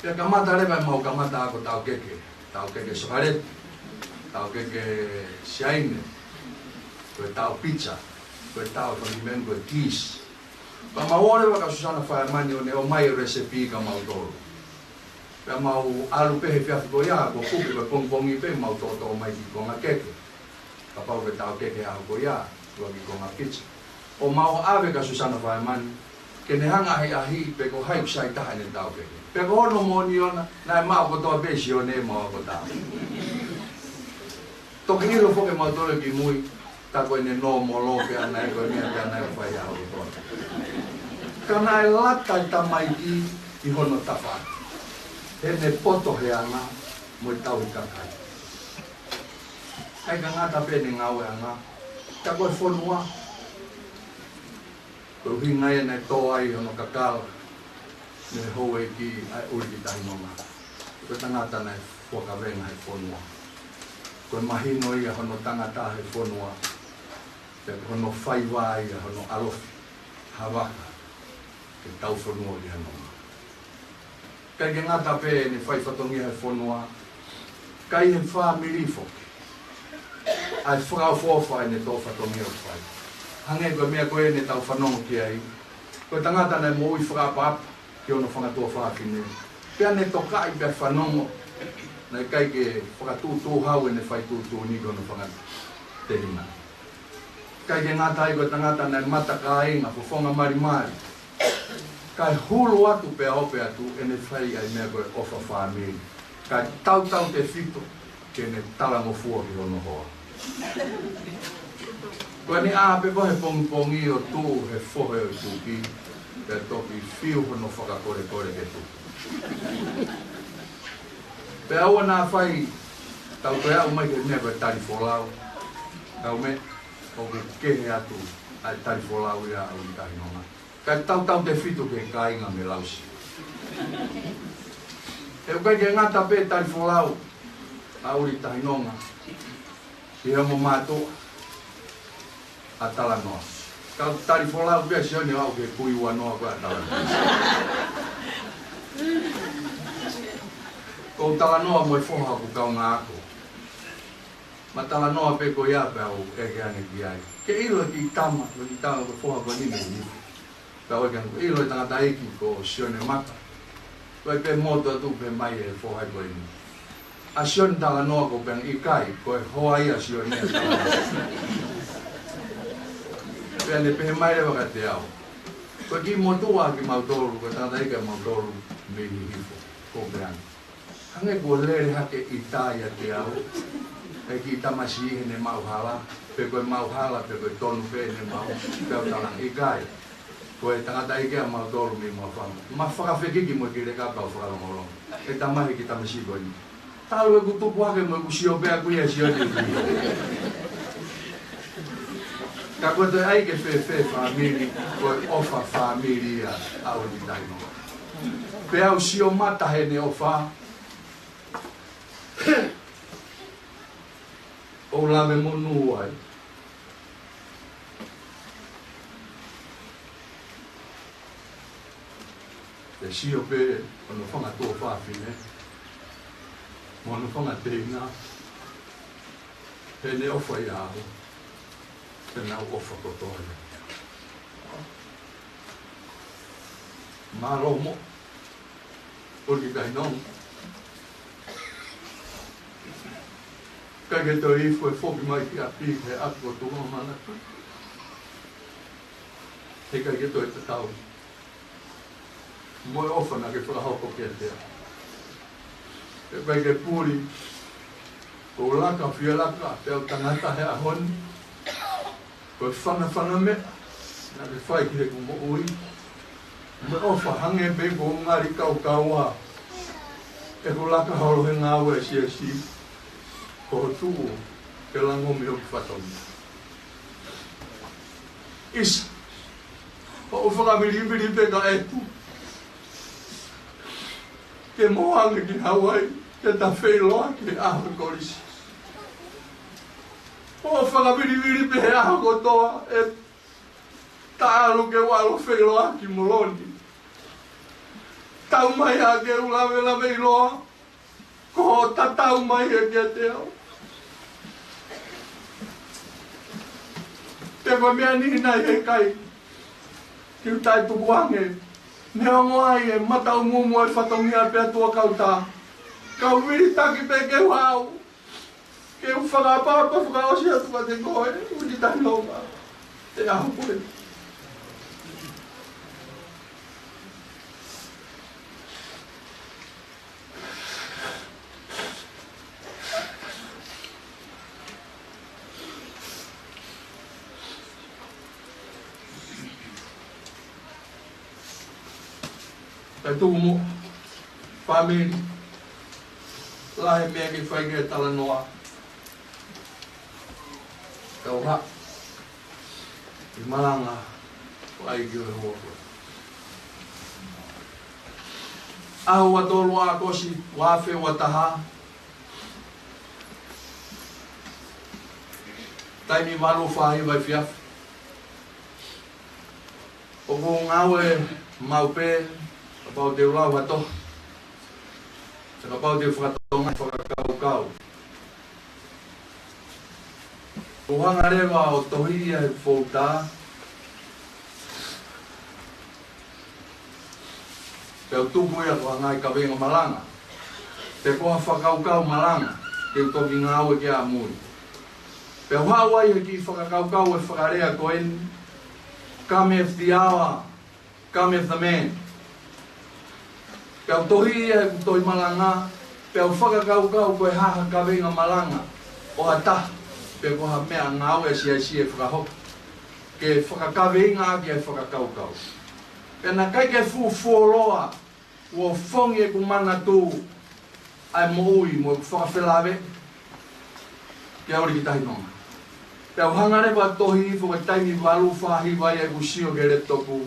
Pea kamata leva ʻemau kamata ako taʻokete. Taʻokete sokaleti, taʻokete siaine, ko e taʻo pizza, ko e taʻo fangimenu, ko e cheese. Pea mau ō leva kia Susana Faemani ʻo ne ʻomai e recipe kia mautolu. Pea mau ʻalu pē he efiafi ko ia, ko kuki ko e pongipongi pē mau toʻotoʻo mai kiʻi konga keke. Kapau ko e taʻokete ʻaho ko ia, ua kiʻi konga pizza. ʻO mau ʻave kia Susana Faemani ke ne hanga ʻo ʻahiʻahiʻi pe ko hai ʻoku sai taha ʻene taʻokete. Pea ko hono moʻoni ʻona, naʻe maʻu kotoa pē ʻe Sione ʻemau ako taʻo. Toki ʻilo foki ʻe mautolu ki mui, tā ko ʻene nōmolo pē ʻana ia, ko e meʻa pē ʻana ia ʻoku fai ʻaho kotoa. Ka naʻe lata e tamaiki ʻi hono tafaʻaki heʻene poto he anga mo e tauhi kakai. ʻIkai ke ngata pē ʻene ngāueʻanga, ka ko e fonua, ko e ʻuhinga ia naʻe tō ai hono kakala mei he houʻeiki ʻa e ʻUlikitahinonga. Ko e tangata naʻe fua kavenga he fonua. Ko e mahino ia hono tangata he fonua, pea ko hono faiva ia hono ʻalofi ha vaka ke tau fonua ki ha nonga. ʻIkai ke ngata pē ʻene fai fatongia he fonua, ka ʻi he fāmili foki, ʻa e fakaʻofoʻofa ʻene tō fatongia ʻoku fai. Hangē ko e meʻa ko ē naʻa tau fanongo ki ai, ko e tangata naʻe moʻui fakaʻapaʻapa ki hono fanga tuofāfine. Pea ne tokaʻi pea fanongo, naʻe ʻikai ke fakatuʻutuʻu hau ʻene fai tuʻutuʻuni ki hono fanga tehina. ʻIkai ke ngata ai, ko e tangata naʻe mata kāinga, fofonga malimali. Kae hulu atu pea ope atu ʻene fai ʻa e meʻa ko e ʻofa fāmili. Kae tautautefito ke ne talangofua ki hono hoa. Ko ʻene ʻā pē ko ē he pongipongi ʻo tuʻu he fohe ʻo e tuki, pea toki fiu hono fakakolekole ke tuku. Pea ʻoua naʻa fai, tau toe aʻu mai ki he meʻa ko e tali folau. Tau meʻa, ʻoku kehe atu ʻa e tali folau ia ʻa ʻUlitahinonga. Ka tautautefito ki he kāinga mei Lausi. He ʻoku ʻikai ke ngata pē tali folau ʻa ʻUlitahinonga ʻi he ongo mātuʻa ʻa Talanoa. Ka ʻoku tali folau pē ʻa Sione ʻo aʻu ki he kui uanoa ko ē ʻa Talanoa. Ko Talanoa mo e foha ʻoku kaungā ako. Ma Talanoa pē ko ia pea u ʻeke ange ki ai. Ke ʻilo e kiʻi tama, ko e kiʻi tama ko e foha ko eni mei Hihifo. Ka ʻoku ʻikai ke ʻilo e tangataʻeiki ko Sione Mata. Ko e pē motu atu pē mai e foha ko eni. ʻA Sione Talanoa ko pē ʻikai, ko e hoa ia ʻa Sione Talanoa. Pea ne pehē mai leva kiate au. Ko e kiʻi motuʻa kimautolu, ko e tangataʻeiki kimautolu mei Hihifo. Ko pē ange. Hangē kuo lele hake ʻi tā ʻiate au e kiʻi tamasiʻi heʻene maʻu hala, pe ko e maʻu hala, pe ko e tonu pē ʻene maʻu, pea u talaange ʻikai. Ko e tangataʻeiki ʻamautolu mei Maʻufanga. Ma fakafekiki mo e kiʻi leka pea u fakalongolongo. ʻE tamai, kiʻi tamasiʻi ko eni. Talu ʻeku tupu hake mo ʻeku sio pē ʻaku ia ʻa Sione. Ka ko e toe ʻai ke fēfē fāmili, ko e ʻofa fāmili ia ʻa ʻUlitahinonga. Pea u sio mata heʻene ʻofa, ʻo lave monū ai. Te sio pē hono fanga tuofāfine, mo hono fanga teina, heʻene ʻofa ia au, te nau ʻofa kotoa ia. Mālō mo ʻUlitahinonga. ʻIkai ke toe ifo e foki mai ki ʻapi he ʻapi ko Tuʻumanatu. He ʻikai ke toe tatau mo e ʻofa naʻa ke fakahoko kiate au. He ʻikai ke puli, ko u laka fie laka, pea u tangata he ʻaho ni. Ko e fanafana meʻa naʻa ke fai ki heʻeku moʻui. Mo e ʻofa hangē pē ko e ngali kaukaua ʻeku laka holo he ngāue ʻa e siasi, ko ho tuʻu ke lango mei hoku fatongia. ʻIsa, hoʻo fakavilivili pē ka ʻeku ke mou ange ki Hauaiʻi, ke ta feʻiloaki he ʻaho kolisi. Hoʻo fakavilivili pē he ʻaho kotoa, ʻe ta ʻalu ke u ʻalu feʻiloaki mo Loni. Tau mai ā ke u lavelaveʻiloa, ko hoʻo tatau mai ē kiate au. Te ko e meʻa ni naʻe ʻikai ke u taʻe tukuange. Neongo ai e mataʻumu mo e fatongia pea tuʻa kautā. Ka u vilitaki pē ke u haʻu. Ke u fakaʻapaʻapa fakaʻosi atu kiate koe, ʻUlitahinonga. He ʻaho ko eni. Kae tuku muʻa, fāmili, lahi e meʻa ke fai ki he Talanoa. Kau haʻu ʻi Malanga, ʻo ʻai ki he hoa ko ē. ʻAho ua tolu ʻAokosi, ua afe ua taha. Taimi valu fā hiva efiafi. ʻOku ou ngāue maʻu pē, kapau te u lau ha tohi, pea kapau te u fakatokangaʻi fakakaukau. ʻOku ou hanga leva ʻo tohiʻi ia he folder, pea u tuku ia ko ha ngaahi kaveinga malanga, pe ko ha fakakaukau malanga, ke u toki ngāue ki ai ʻamui. Pea u haʻu ai he kiʻi fakakaukau e fakalea ko eni, come after the hour, come after the man. Pea u tohiʻi ia he ʻeku tohi malanga, pea u fakakaukau ko e hā ha kaveinga malanga ʻo ha taha, pe ko ha meʻa ngāue ʻa e siasi ʻe fakahoko, ke fakakaveinga ʻaki e fakakaukau. Pea naʻe ʻikai ke fuʻu fuoloa, ʻo fongi ʻeku manatu, ʻa e moʻui mo e fakafelāveʻi kia ʻUlikitahinonga. Pea u hanga leva ʻo tohi hifo he taimi valu fā hiva ia ʻeku sio ki he lepitopu.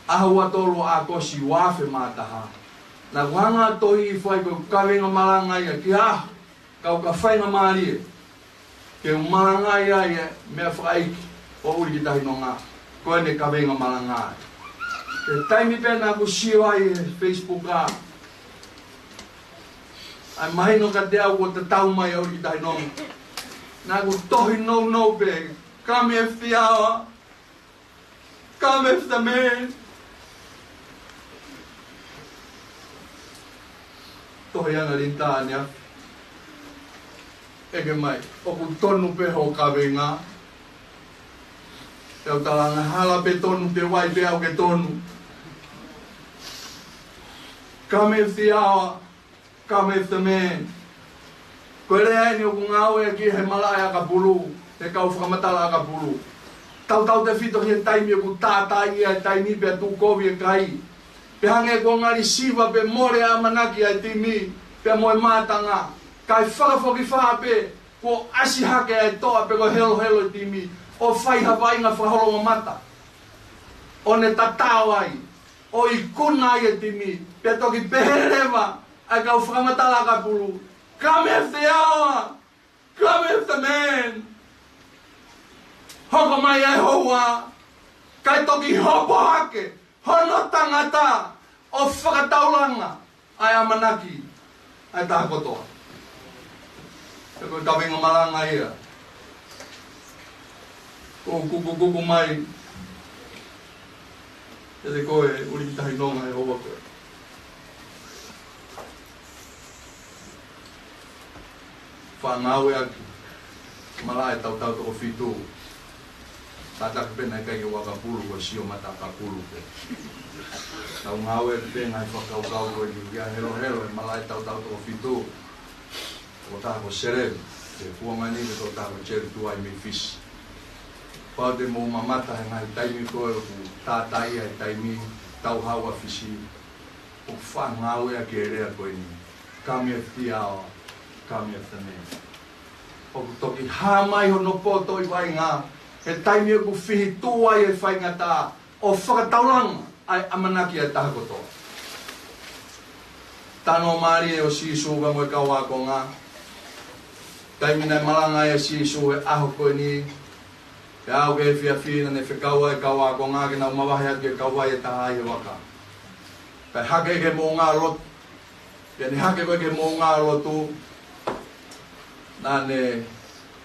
ʻAho ua tolu ʻo ʻAokosi ua afe mā taha. Naʻa ku hanga ʻo tohi hifo ai ko e kaveinga malanga ia ki he ʻaho, kau ka faingamālie ke u malangaʻi ai e meʻa fakaʻeiki ʻo ʻUlikitahinonga, ko ʻene kaveinga malanga ia. He taimi pē naʻa ku sio ai he Facebook ʻa, ʻa e mahino kiate au kuo tatau mai ʻa ʻUlikitahinonga. Naʻa ku tohi nounou pē, "Come after the hour, come after the man." Tohi ʻa Linda ʻaneafi. ʻEke mai, ʻoku tonu pē hoʻo kaveinga. Pea u talaange, "Hala pē tonu, te u ʻai pē au ke tonu." "Come after the hour, come after the man." Ko e lea eni ʻoku ngāueʻaki he malaʻe ʻakapulu, he kau fakamatala ʻakapulu. Tautautefito ki he taimi ʻoku tātaaʻi ai e taimi pea tuʻu kovi e kai. Pea hangē kuo ngali siva pe mole ʻa e ʻamanaki ʻa e timi, pea mo e mātanga. Kae fakafokifā pē, kuo ʻasi hake ʻa e toʻa pe ko e helohelo ʻo e timi, ʻo fai ha vaʻinga fakaholomamata, ʻo ne tatao ai, ʻo ikuna ai e timi, pea toki pehē leva ʻa e kau fakamatala ʻakapulu, "Come after the hour, come after the man." Hoko mai ʻa e houa, kae toki hopo hake hono tangata ʻo fakataulanga ʻa e ʻamanaki ʻa e taha kotoa. He ko e kaveinga malanga ia ʻoku kukukuku mai kiate koe ʻUlikitahinonga he houa ko ē. Faʻa ngāueʻaki malaʻe tautau toko fitu. Tātaki pē naʻe ʻikai ke u ʻakapulu, ko e sio mata ʻakapulu pē. Tau ngāueʻaki pē ngaahi fakakaukau ko eni, ʻoku ʻi ai e helohelo he malaʻe tautau toko fitu. Tokotaha ko Selevi, he kuonga ni ko e tokotaha ko Selevi Tuʻi mei Fisi. Pau te mou mamata he ngaahi taimi ko ē ʻoku tātaaʻi ai e taimi, tau haʻu ʻa Fisi, ʻoku faʻa ngāueʻaki e lea ko eni, "Come after the hour, come after the man." ʻOku toki hā mai hono poto ʻi vaʻinga he taimi ʻoku fihituʻu ai e faingataʻa ʻo fakataulanga ʻa e ʻamanaki ʻa e taha kotoa. Talanoa mālie ʻo Sīsū pea mo e kau ākonga. Taimi naʻe malanga ai ʻa Sīsū he ʻaho ko eni, pea aʻu ki he efiafi, naʻa ne fekau ai e kau ākonga ke nau mavahe atu ki he kauvai ʻe taha ʻi he vaka. Kae hake ki he moʻunga lotu. Pea ne hake ko ē ki he moʻunga lotu, naʻa ne,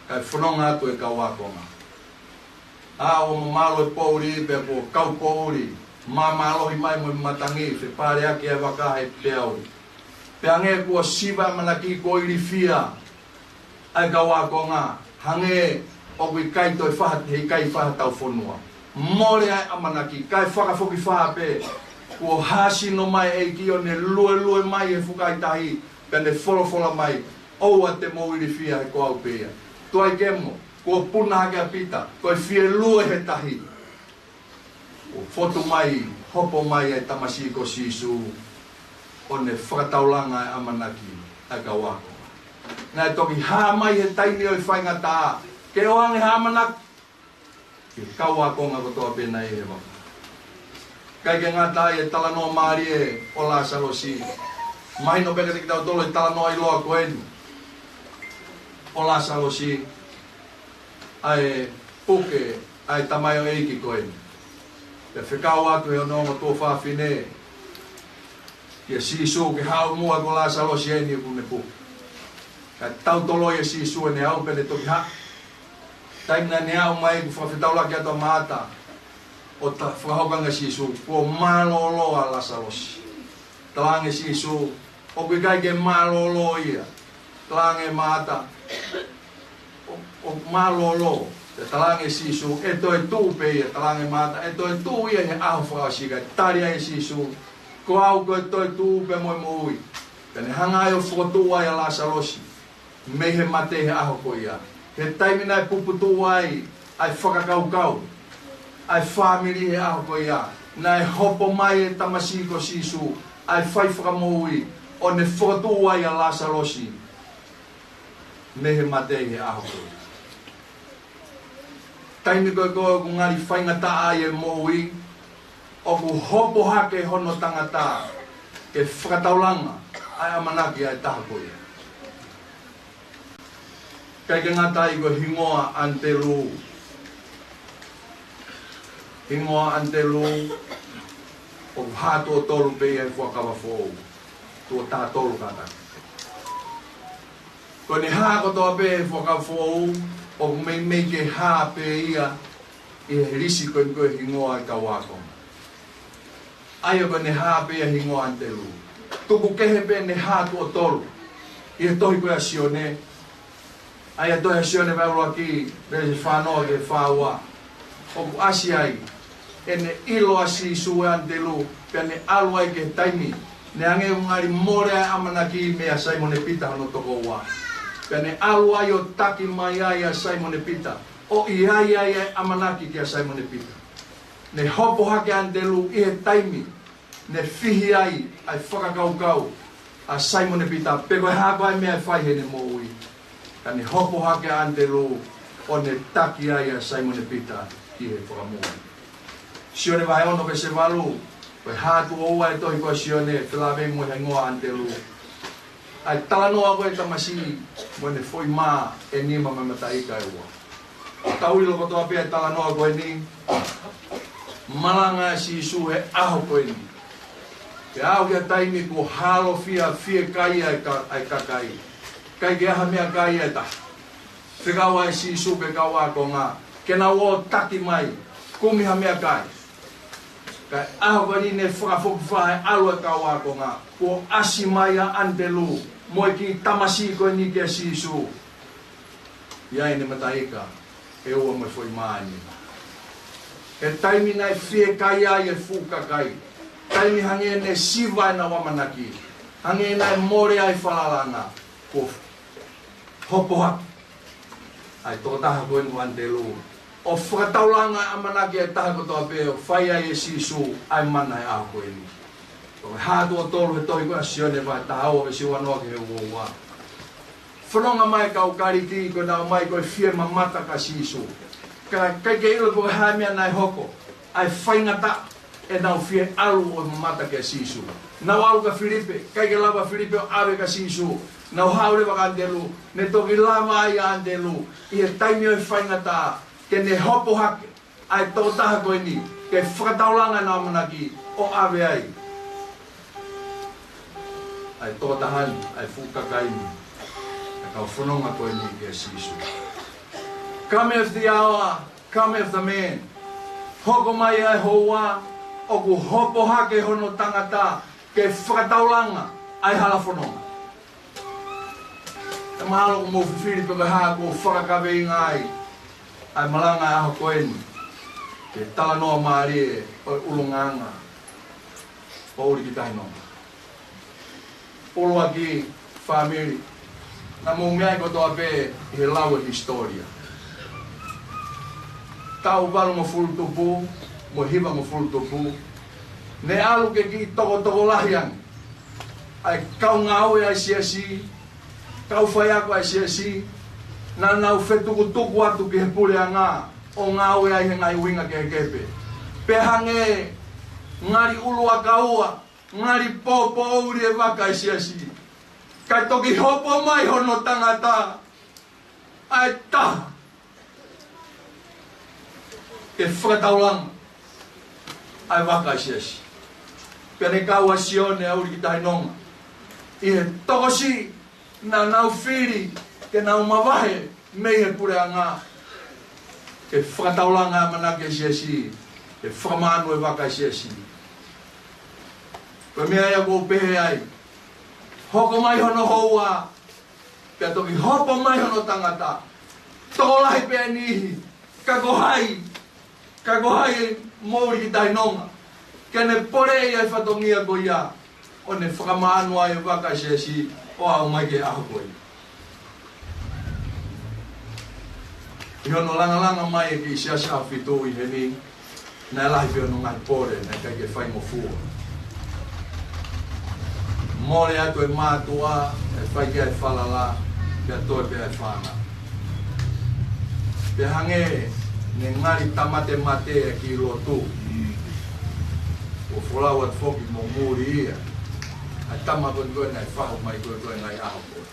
kae fononga atu e kau ākonga. ʻA ʻo mamalu e poʻuli, pea kuo kau poʻuli, māmālohi mai mo e matangi, fepaleaki e vaka he peau. Pea hangē kuo siva e ʻamanaki, kuo ilifia ʻa e kau ākonga, hangē ʻoku ʻikai toe fai ha, he ʻikai fai ha tau fonua. Mole ʻa e ʻamanaki, kae fakafokifā pē, kuo hāsino mai e ʻEiki ʻo ne luelue mai he fukahi tahi, pea ne folofola mai, "ʻOua te mou ilifia, he ko au pē ia. Tuai kemo, kuo puna hake ʻa Pita, ko e fielue he tahi." ʻO fotu mai, hopo mai ʻa e tamasiʻi ko Sīsū, ʻo ne fakataulanga e ʻamanaki ʻa e kau ako. Naʻe toki hā mai he taimi ʻo e faingataʻa, ke ʻoange ha ʻamanaki ki he kau ākonga kotoa pē naʻe ʻi he vaka. ʻIkai ke ngata ai, e talanoa mālie ʻo Lāsalosi. Mahino pē kiate kitautolu e talanoa ʻiloa ko eni ʻo Lāsalosi, ʻa e puke ʻa e tamaioʻeiki ko eni. Pea fekau atu ʻe hono ongo tuofāfine kia Sīsū ke haʻu muʻa, ko Lāsalosi eni ʻoku ne puke. Kae tautoloi ʻe Sīsū ʻene aʻu pea ne toki haʻu. Taimi naʻa ne aʻu mai, kuo fakafetaulaki atu ʻa Maʻata, ʻo ta-, fakahoko ange kia Sīsū, kuo mālōlō ʻa Lāsalosi. Talaange ʻe Sīsū, ʻoku ʻikai ke mālōlō ia. Talaange ʻe Maʻata, ʻo, ʻoku mālōlō. Pea talaange ʻe Sīsū, ʻe toe tuʻu pē ia. Talaange ʻe Maʻata, ʻe toe tuʻu ia he ʻaho fakaʻosi. Kae tali ai ʻe Sīsū, ko au ko e toe tuʻu pea mo e moʻui. Pea ne hanga ai ʻo fokotuʻu ai ʻa Lāsalosi mei he mate he ʻaho ko ia. He taimi naʻe puputuʻu ai ʻa e fakakaukau ʻa e fāmili he ʻaho ko ia, naʻe hopo mai e tamasiʻi ko Sīsū, ʻa e fai fakamoʻui, ʻo ne fokotuʻu ai ʻa Lāsalosi mei he mate ʻi he ʻaho ko ia. Taimi ko ē ko ē ʻoku ngali faingataʻa ai e moʻui, ʻoku hopo hake hono tangata ke fakataulanga ʻa e ʻamanaki ʻa e taha ko ia. ʻIkai ke ngata ai, ko e hingoa ʻAnitelū. Hingoa ʻAnitelū ʻoku hā tuʻo tolu pē ia he Fuakava Foʻou. Tuʻo taha tolu kātaki. Ko ʻene hā kotoa pē he Fuakava Foʻou, ʻoku meimei ke hā pē ia ʻi he lisi ko eni ko e hingoa ʻa e kau ākonga. ʻA ia ko ʻene hā pē ia hingoa ʻAnitelū. Tuku kehe pē ʻene hā tuʻo tolu ʻi he tohi ko ia ʻa Sione. ʻA ia tohi ʻa Sione vahe ʻuluaki, veesi fā noa ki he fā ua. ʻOku ʻasi ai ʻene ʻilo ʻa Sīsū ʻe ʻAnitelū, pea ne ʻalu ai ki he taimi ne hangē ʻoku ngali mole ai ʻamanaki meia Saimone Pita hono tokoua. Pea ne ʻalu ai ʻo taki mai ai ʻa Saimone Pita, ʻo ʻi ai ai ʻa e ʻamanaki kia Saimone Pita. Ne hopo hake ʻa ʻAnitelū ʻi he taimi ne fihi ai ʻa e fakakaukau ʻa Saimone Pita, pe ko e hā koā e meʻa ʻe fai heʻene moʻui. Ka ne hopo hake ʻa ʻAnitelū ʻo ne taki ai ʻa Saimone Pita ki he fakamoʻui. Sione vahe ono veesi valu, ko e hā tuʻo ua e tohi ko ia ʻa Sione, felāveʻi mo e hingoa ʻAnitelū. ʻA e talanoa ko ē ʻa e tamasiʻi mo ʻene foʻi mā ʻe nima mo e mataʻi ika ʻe ua. Tau ʻilo kotoa pē ʻa e talanoa ko eni. Malanga ʻa Sīsū he ʻaho ko eni. Pea aʻu ki he taimi kuo hālofia fiekaia ʻa e ka-, ʻa e kakai. ʻIkai ke ʻi ai ha meʻakai ʻe taha. Fekau ai ʻa Sīsū ki he kau ākonga ke nau ō ʻo taki mai, kumi ha meʻakai. Ka ʻi he ʻaho ko eni ne fakafokifā he ʻalu ʻa e kau ākonga, kuo ʻasi mai ʻa ʻAnitelū mo e kiʻi tamasiʻi ko eni kia Sīsū. ʻI ai ʻene mataʻi ika ʻe ua mo e foʻi mā ʻe nima. He taimi naʻe fiekaia ai e fuʻu kakai, taimi hangē ne siva ʻenau ʻamanaki, hangē naʻe mole ai e falalaʻanga, kuo hopo hake ʻa e tokotaha ko eni ko ʻAnitelū ʻo fakataulanga ʻa e ʻamanaki ʻa e taha kotoa pē, ʻo fai ai ʻe Sīsū ʻa e mana he ʻaho ko eni. Ko e hā tuʻo tolu he tohi ko ia ʻa Sione vahe taha ua veesi ua noa ki he ua ua. Fononga mai e kau Kalisi ko ʻenau ō mai ko e fie mamata kia Sīsū. Ka ʻikai ke ʻilo pe ko e hā e meʻa naʻe hoko, ʻa e faingataʻa ʻenau fie ʻalu ʻo mamata kia Sīsū. Nau ō kia Filipe, ʻikai ke lava ʻe Filipe ʻo ʻave kia Sīsū. Nau haʻu leva kia ʻAnitelū, ne toki lava ai ʻa ʻAnitelū ʻi he taimi ʻo e faingataʻa ke ne hopo hake ʻa e tokotaha ko eni ke fakataulanga ʻenau ʻamanaki ʻo ʻave ai ʻa e tokotaha ni, ʻa e fuʻu kakai ni, ʻa e kau fononga ko eni kia Sīsū. Cometh the hour, cometh the man. Hoko mai ʻa e houa, ʻoku hopo hake hono tangata ke fakataulanga ʻa e hala fononga. ʻE mahalo ʻoku mou fifili pe ko e hā kuo fakakaveinga ai ʻa e malanga ʻo e ʻaho ko eni ki he talanoa mālie ʻo e ʻulungaanga ʻo ʻUlikitahinonga. ʻUluaki, fāmili, naʻa mou meaʻi kotoa pē ʻi he lau ʻa e hisitōlia. Taʻu valungofulu tupu mo e hivangofulu tupu, ne ʻalu ke kiʻi tokotokolahi ange ʻa e kau ngāue ʻa e siasi, kau faiako ʻa e siasi, naʻa nau fetukutuku atu ki he puleʻanga ʻo ngāue ai he ngaahi ʻuhinga kehekehe pē. Pea hangē ngali ʻuluakaua, ngali pōpoʻuli e vaka ʻa e siasi. Kae toki hopo mai hono tangata ʻa e taha ke fakataulanga ʻa e vaka ʻa e siasi. Pea ne kau ʻa Sione ʻa ʻUlikitahinonga ʻi he tokosiʻi naʻa nau fili ke nau mavahe mei he puleʻanga ke fakataulanga ʻamanaki ʻa e siasi, ke fakamānu e vaka ʻa e siasi. Ko e meʻa ia ʻoku ou pehē ai, hoko mai hono houa, pea toki hopo mai hono tangata. Tokolahi pē ʻa e niʻihi, ka ko hai, ka ko hai mo ʻUlikitahinonga ke ne poleʻi ʻa e fatongia ko ia, ʻo ne fakamānu ai e vaka ʻa e siasi ʻo aʻu mai ki he ʻaho ko ia. ʻI hono langalanga mai e kiʻi siasi ʻAhofitu ʻi heni, naʻe lahi pē hono ngaahi pole, naʻe ʻikai ke faingofua. Mole atu e mātuʻa, ʻe fai ki ai e falala, pea toe pē ʻa e fānau. Pea hangē ne ngali tāmatemate e kiʻi lotu. ʻO folau atu foki mo muli ia ʻa e tama ko eni ko ē naʻe fahu mai ko ē ko ē ngaahi ʻaho ko ē.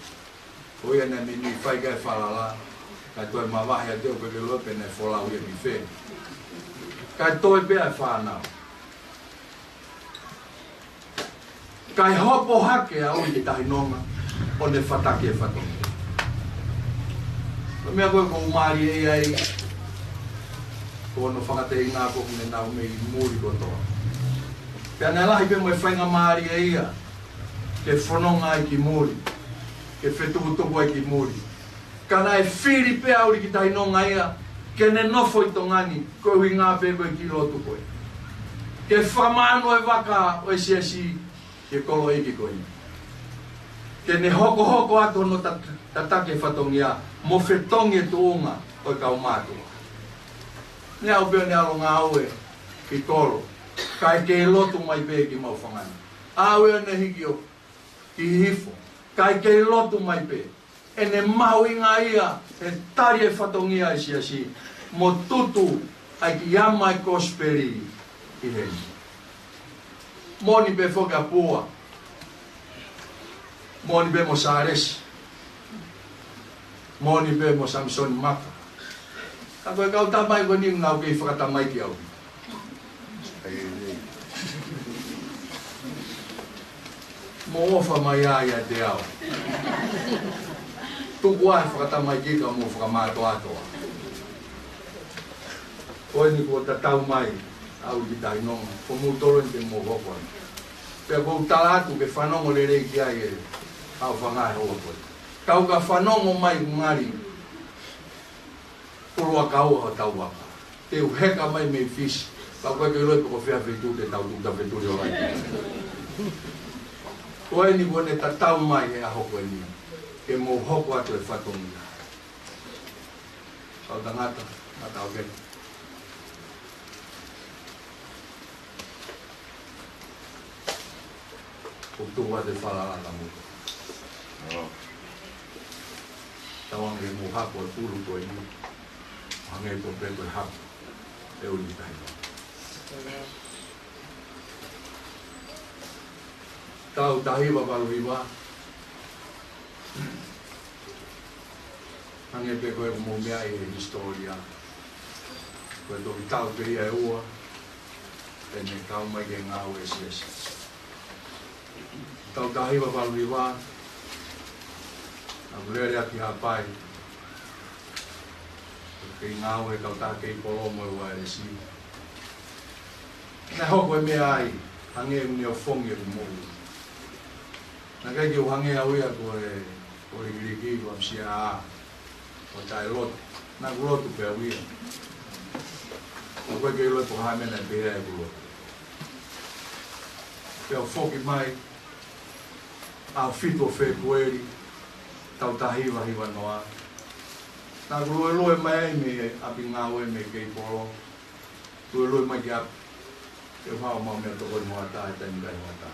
Ko ia naʻe meimei fai ki ai e falala, kae toe mavahe atu ʻo pehē ke ʻilo pe naʻe folau ia ki fē. Kae toe pē ʻa e fānau. Kae hopo hake ʻa ʻUlukitahinonga ʻo ne fataki e fatongia. Ko e meʻa ko ē ʻoku ou mālieʻia ai, ko hono fakateʻeinga ko ē naʻa nau mei muli kotoa. Pea naʻe lahi pē mo e faingamālie ia ke fononga ai ki muli, ke fetukutuku ai ki muli. Ka naʻe fili pē ʻa ʻUlukitahinonga ia ke ne nofo ʻi Tonga ni, ko e ʻuhinga pē ko e kiʻi lotu ko ē. Ke fakamaʻanu e vaka ʻo e siasi ki he koloiʻeiki ko eni. Ke ne hokohoko atu hono tat-, tataki e fatongia mo fetongi e tuʻunga ʻo e kau mātuʻa. Naʻe aʻu pē ʻo ne ʻalu ʻo ngāue ki kolo, kae kei lotu mai pē ki Maʻufanga ni. Aʻu ʻo ne hiki ʻo ki Hihifo, kae kei lotu mai pē. ʻEne mahuʻinga ia he tali e fatongia ʻa e siasi mo tutu ʻa e kiʻi ama e kosipeli ʻi heni. Moʻoni pē foki ʻa Pua. Moʻoni pē mo Sālesi. Moʻoni pē mo Samisoni Maka. Ka ko e kau tamaiki ko eni ʻoku nau kei fakatamaiki au. Mo ʻofa mai ai ʻiate au. Tuku ʻa e fakatamaiki ka mou fakamātoato. Ko eni kuo tatau mai ʻa ʻUlukitahinonga, ko moutolu eni te mou hoko ai. Pea ʻoku ou tala atu ke fanongo lelei ki ai e ʻaofanga he houa ko ē. Kau ka fanongo mai ʻoku ngali puluʻakau ʻa hotau vaka. Te u heka mai mei Fisi, ka ʻoku ʻikai ke u ʻilo pe ko fē feituʻu te tau tuʻu tafetuli ʻo lai. Ko eni kuo ne tatau mai he ʻaho ko eni ke mou hoko atu e fatongia. Kau tangata, ngata ʻo ke. ʻOku tuku atu e falala ka mou. Tauange ke mou hapo e pulu ko eni, hangē ko pē ko e hapo ʻe ʻUlukitahinonga. Taʻu taha hiva valu hiva. Hangē pē ko e mou meaʻi he hisitōlia, ko e toki taʻu pē ia ʻe ua ʻene kau mai ki he ngāue ʻa e siasi. Taʻu taha hiva valu hiva, naʻa ku lele ʻaki Haʻapai, kei ngāue he kautaha kei polo mo e uaelesi. Naʻe hoko e meʻa ai, hangē ʻoku ne ʻofongi ʻeku moʻui. Naʻe ʻikai ke u hangē au ia ko e, ko e likiliki, ko e ʻamisia ʻa, ko e taʻelotu. Naʻa ku lotu pē au ia. Naʻa ku ʻikai ke ʻilo pe ko e hā e meʻa naʻe pehē ai ʻeku lotu. Pea u foki mai, ʻaho fitu ʻo Fēpueli, taʻu taha hiva hiva noa. Naʻa ku luelue mai ai mei ʻapi ngāue mei kei polo. Luelue mai ki ʻapi, ke u haʻu ʻo maʻu meʻatokoni hoʻatā he taimi ʻikai hoʻatā.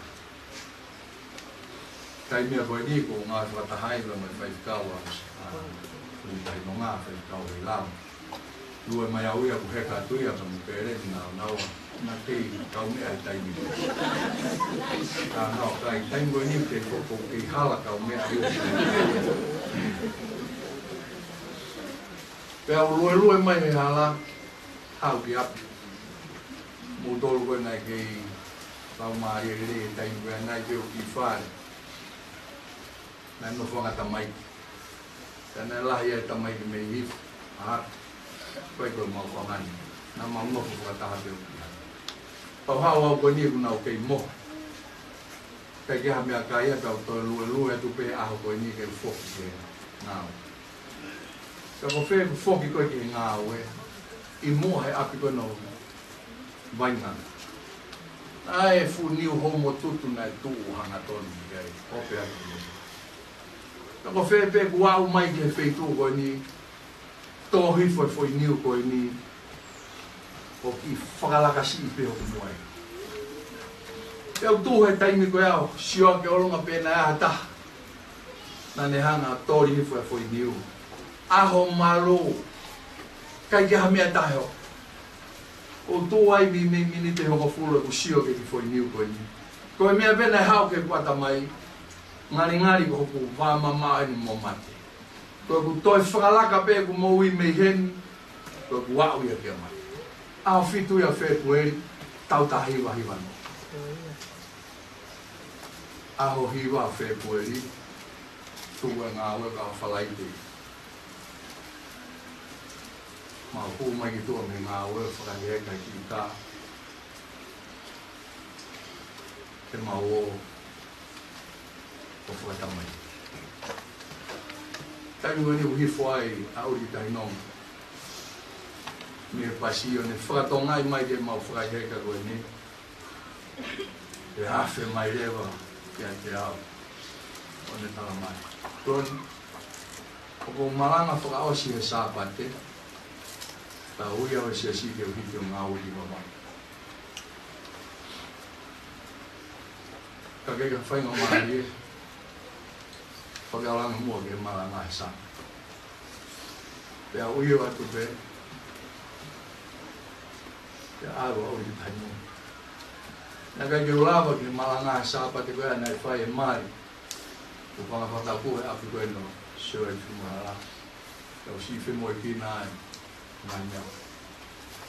Taimi ia ko eni ʻoku ou ngāue fakataha ai mo e faifekau ʻa, ʻa ʻUlukitahinonga, faifekau Heilau. Lue mai au ia ʻoku heka atu ia ka mo Peleni Nāunau. Naʻa kei kaumeʻa he taimi ko ē. Ka naʻa ʻikai, taimi ko eni te u kei hala kaumeʻa ia. Pea u luelue mai he hala, haʻu ki ʻapi. Moutolu ko ē naʻe kei laumālie lelei he taimi ko ē naʻe kei ʻi fale. Naʻe nofo ange tamaiki. Pea naʻe lahi ai e tamaiki mei Hihifo, ʻa Haka. Ko e ko e Maʻufanga ni. Naʻa mau nofo fakataha pē ʻo ki Haka. Pea u haʻu au ko eni ʻoku nau kei mohe. ʻIkai ke ha meʻakai ia, pea u toe luelue atu pē ʻaho ko eni ke u foki ki he ngāue. Pea ko fē ʻeku foki ko ē ki he ngāue, ʻi muʻa he ʻapi ko ē ʻo Vainganga. ʻA e fuʻu niu hou mo tutu naʻe tuʻu hangatonu ki ai, ʻo pē atu. Pea ko fē pē ʻeku aʻu mai ki he feituʻu ko eni, tō hifo e foʻi niu ko eni, ʻo kiʻi fakalakasiʻi pē hoku moʻui. Pea u tuʻu he taimi ko ia ʻo sio ki ʻolunga pe naʻe ʻi ai ha taha naʻa ne hanga ʻo toli hifo e foʻi niu. ʻAho malū. ʻIkai ke ʻi ai ha meʻa ʻe taha hoko. ʻO tuʻu ai mei, mei miniti ʻe hongofulu ʻeku sio ki he foʻi niu ko eni. Ko e meʻa pē naʻe haʻu ki heʻeku ʻatamai, ngalingali ko hoku vā mamaʻo eni mo mate. Ko ʻeku toe fakalaka pē ʻeku moʻui mei heni, ko ʻeku aʻu ia ki he mate. ʻAho fitu ia ʻo Fēpueli, taʻu taha hiva hiva noa. ʻAho hiva ʻo Fēpueli, tuku e ngāue, ka ʻo Falaite. Mau hū mai ki tuʻa mei he ngāue, fakaheka ki ka. Ke mau ō ʻo fakatamai. Taimi ko eni ʻoku hifo ai ʻa ʻUlikitahinonga mei he pasi ʻo ne fakatonga mai ke mau fakaheka ko eni. ʻE afe mai leva kiate au ʻo ne talamai, Tony, ʻoku ou malanga fakaʻosi he Sāpate, ka ui au ʻe he siasi ke u hiki ʻo ngāue ki vavā. Ka ʻikai ke faingamālie, pea ke langa muʻa ke malanga he Sāpate. Pea u ʻio atu pē, pea ʻalu ʻa ʻUlikitahinonga. Naʻe ʻikai ke u lava ke malanga he Sāpate ko ia naʻe fai e mali. Ko e fanga fakatapu he ʻapi ko eni ʻo Sioeli Fimahala. Pea u siʻi femoʻuekina ai. Mai meʻa.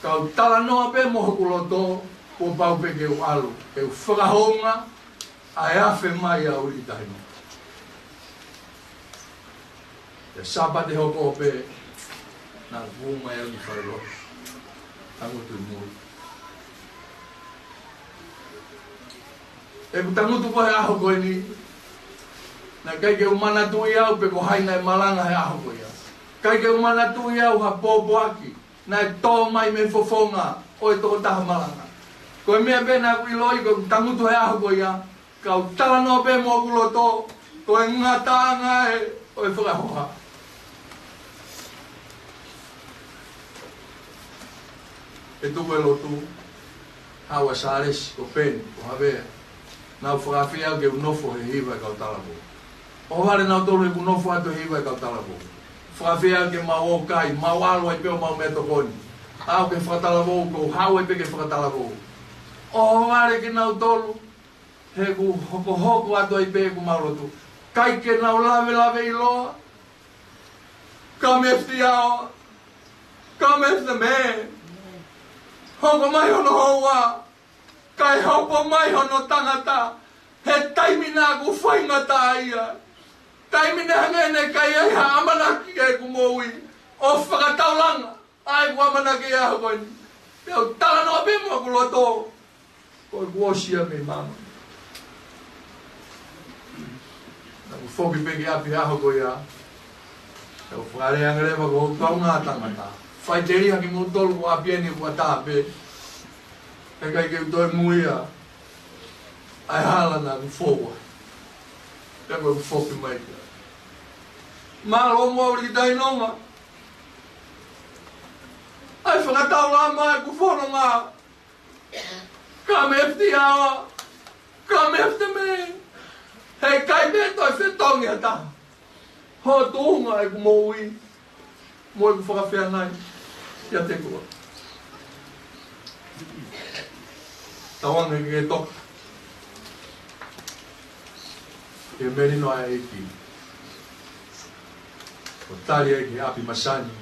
Ka u talanoa pē mo hoku loto, kuo pau pē ke u ʻalu, ke u fakahounga ʻa e afe mai ʻa ʻUlikitahinonga. Pea Sāpate hoko pē, naʻa ku hū mai au ki falelotu. Tangutu ʻi mui. ʻEku tangutu ko ē he ʻaho ko eni, naʻe ʻikai ke u manatuʻi au pe ko hai naʻe malanga he ʻaho ko ia. ʻIkai ke u manatuʻi au ha pōpoaki naʻe tō mai mei he fofonga ʻo e tokotaha malanga. Ko e meʻa pē naʻa ku ʻiloʻi ko ʻeku tangutu he ʻaho ko ia, ka u talanoa pē mo hoku loto, ko e ngataʻanga ē ʻo e fakahoha. ʻE tuku e lotu, haʻu ʻa Sālesi, ko Peni, ko Havea. Nau fakaafeʻi au ke u nofo he hiva e kau talavou. ʻOhovale nautolu heʻeku nofo atu he hiva e kau talavou. Fakaafeʻi au ke mau ō kai, mau ʻalu ai pē ʻo mau meʻatokoni. Aʻu ki he fakatalavou, ʻoku ou haʻu ai pē ki he fakatalavou. ʻOhovale kinautolu, heʻeku hokohoko atu ai pē ʻeku mau lotu. ʻIkai ke nau lavelaveʻiloa. Come after the hour. Come after the man. Hoko mai hono houa, kae hopo mai hono tangata. He taimi naʻa ku faingataʻaʻia. Taimi naʻe hangē naʻe ʻikai ai ha ʻamanaki ʻeku moʻui ʻo fakataulanga ʻa ʻeku ʻamanaki he ʻaho ko eni. Pea u talanoa pē mo hoku loto, ko ʻeku ʻosi ia mei māmani. Naʻa ku foki pē ki ʻapi he ʻaho ko ia. Pea u fakalea ange leva ki hoku kaungā tangata, faʻiteliha kimoutolu, ko ʻapi eni ʻoku ʻatā pē. He ʻikai ke u toe muia ʻa e hala naʻa ku fou ai. Pea ko ʻeku foki mai ki ai. Mālō mo ʻUlikitahinonga. ʻAi fakataulama ʻeku fononga. Come after the hour. Come after the man. He ʻikai pē toe fetongi ha taha. Hoʻo tuʻunga ʻeku moʻui mo ʻeku fakafeangai kiate koe. Tauange ke toka ki he melino ʻa e ʻEiki. ʻO tali ai ki he ʻapi masani,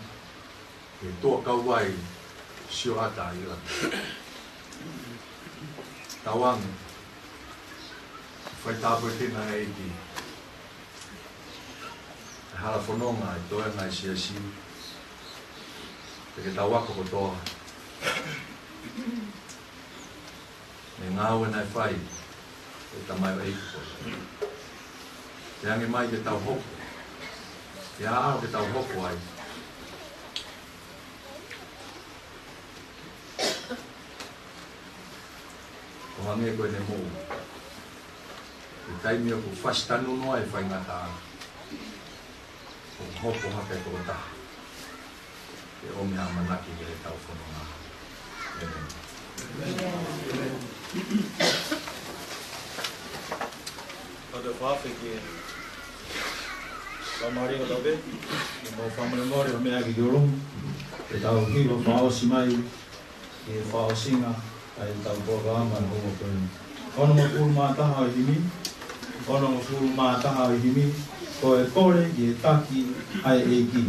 ki he tuʻa kauvai sioʻata ʻi ʻIlaki. Tauange, fai tāpuekina ʻe he ʻEiki e hala fononga, e toenga ʻo e siasi, pea ke tau ako kotoa mei he ngāue naʻe fai ʻe he tamaioʻeiki ko ē. Pea hangē mai ke tau hoko, pea ʻaho ke tau hoko ai, ʻo hangē ko ʻene moʻui, ʻi he taimi ʻoku fasi tanunu ai e faingataʻa, ʻoku hopo hake e tokotaha ke ʻomi ha ʻamanaki ki heʻetau fononga. ʻĒmeni. Fakaafe ki he Laumālie Kotoa pē, mo fakamolemole ʻo meʻa ki ʻolunga, ke tau hilo fakaʻosi mai ki he fakaʻosinga ʻa ʻetau polokalama ʻo e houa ko eni. Onongofulu mā taha ʻo e himi, onongofulu mā taha ʻo e himi, ko e Kole ki he Taki ʻa e ʻEiki.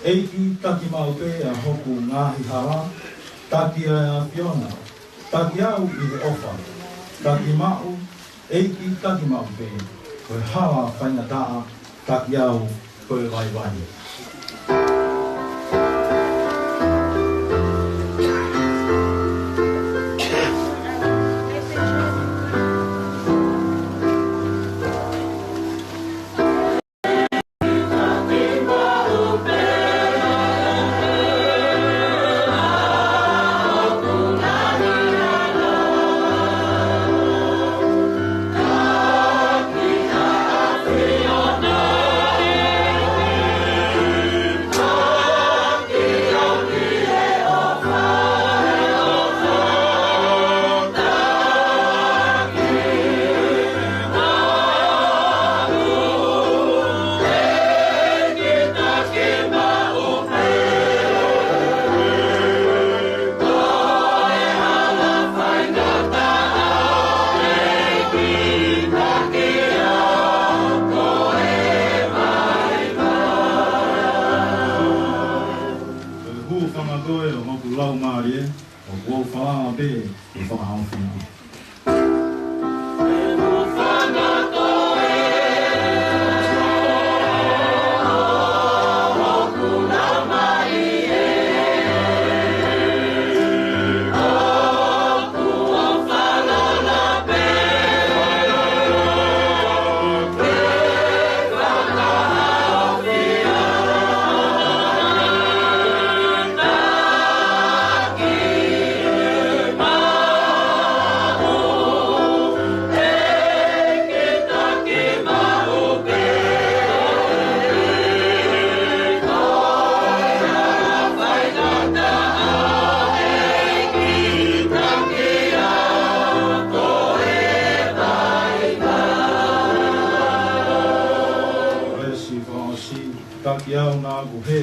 ʻEiki, taki maʻu pē ʻa hoku ngaahi hala, taki ʻa e ʻAfiona, taki au ʻi he ʻofa, taki maʻu, ʻEiki, taki maʻu pē, ko e hala faingataʻa, taki au, ko e vaivai. Ko e hūfanga ko ē ʻo hoku laumālie, ʻoku ou falala pē ke fakahaofi au. Veesi fakaʻosi, taki au naʻa ku hē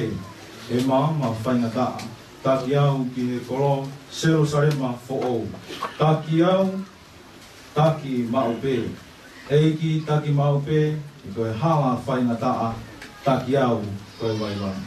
he maama faingataʻa, taki au ki he kolo Selusalema foʻou, taki au, taki maʻu pē, ʻEiki, taki maʻu pē, ʻi ko e hala faingataʻa, taki au, ko e vaivai.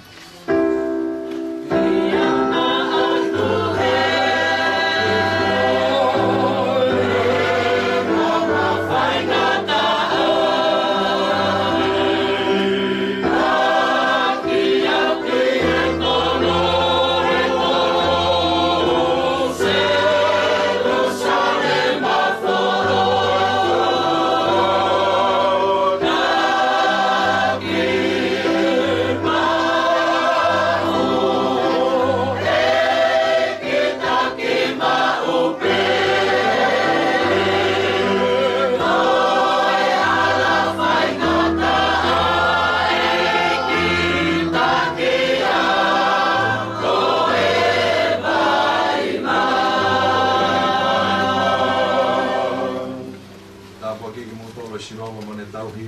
Tāpuakiʻi kimoutolu ʻe Sihova mo ʻene tauhi.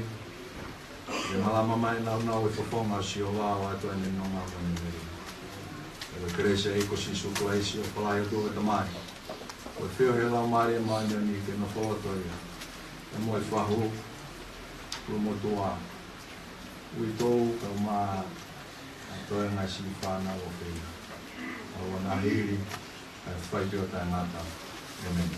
ʻE malama mai nāunau ʻi he fofonga ʻo Sihova ʻo ʻatu ʻene nonga mo ʻene veli. ʻE kelesi ʻa e ʻEiki ko Sīsū Kalaisi, ʻofa lahi ʻa e ʻOtua ko e Tamai, ko e feohi ʻa e Laumālie Māʻoniʻoni ke nofo loto ia, ʻi he moʻui fahu, ʻulumotuʻa, uitou, kae ʻumaʻā ʻa e toenga ʻo e siʻi fānau ʻofeina, ʻo aʻu ʻo nāhili, ʻa e fai pē ʻo taʻengata. ʻĒmeni.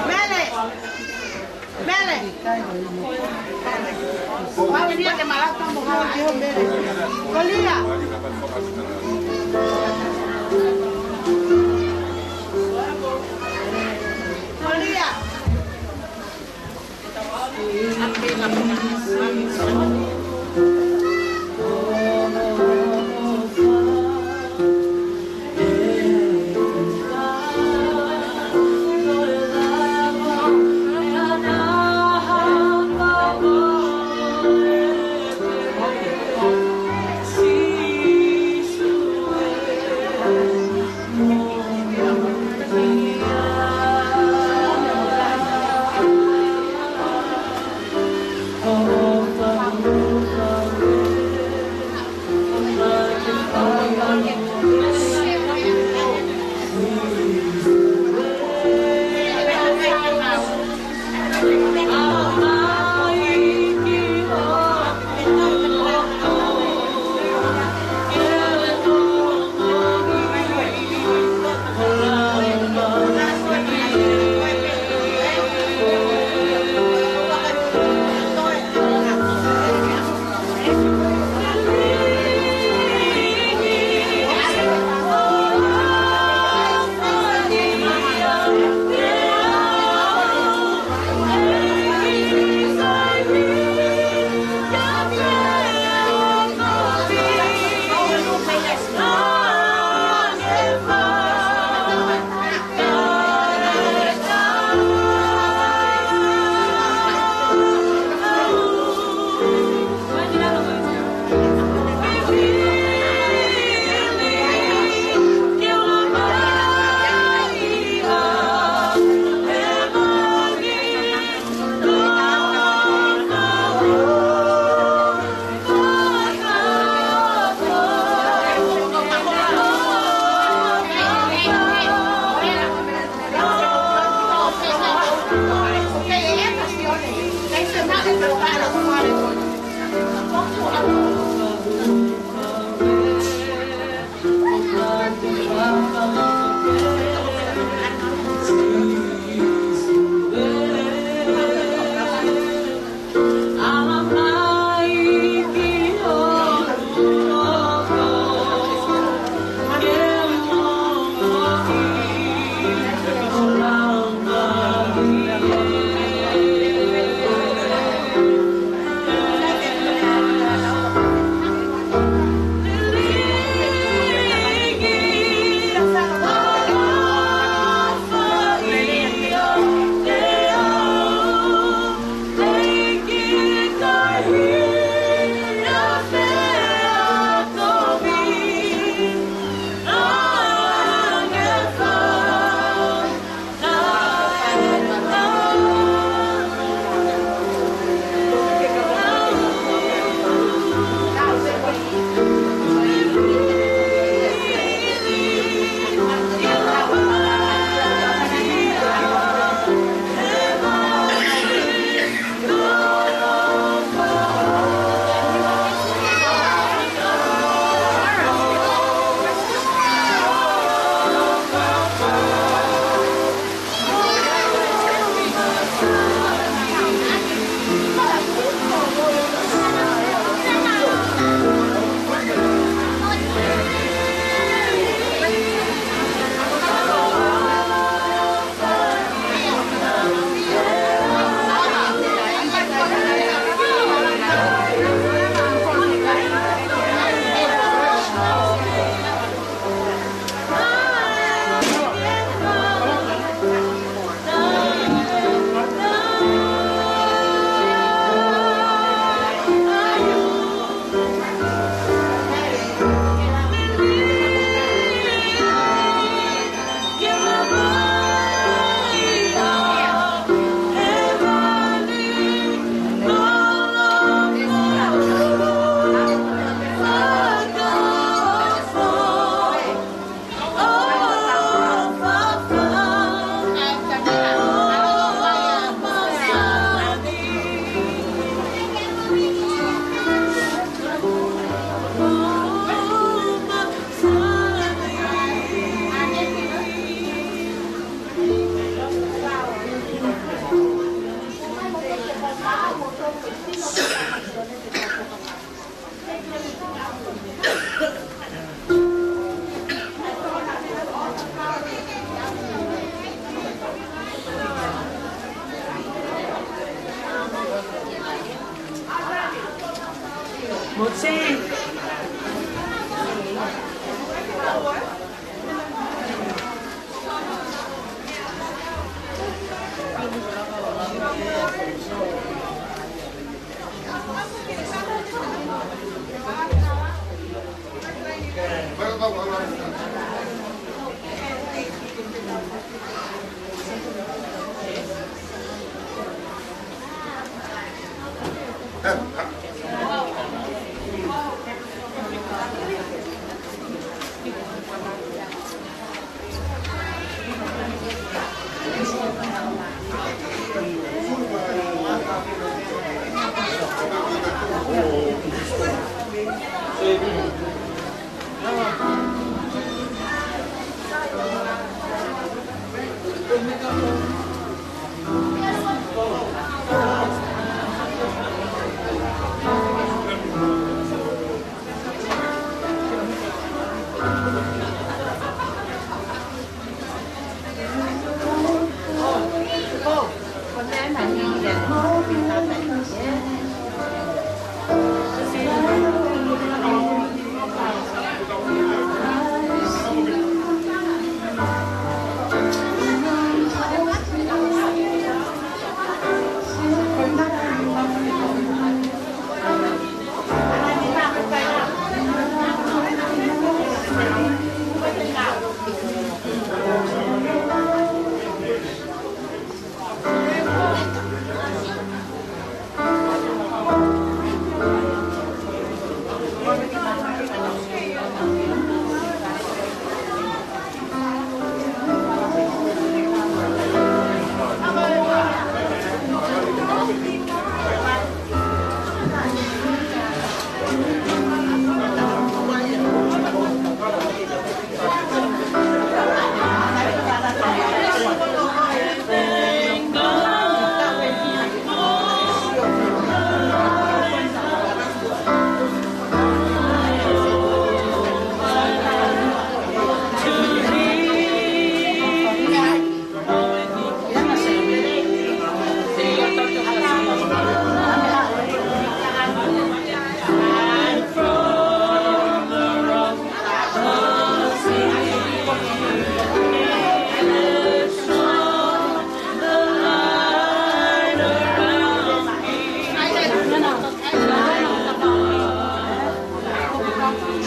Mele! Mele! Kolia! Kolia!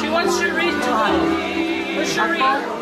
She wants to read to her. Will she read?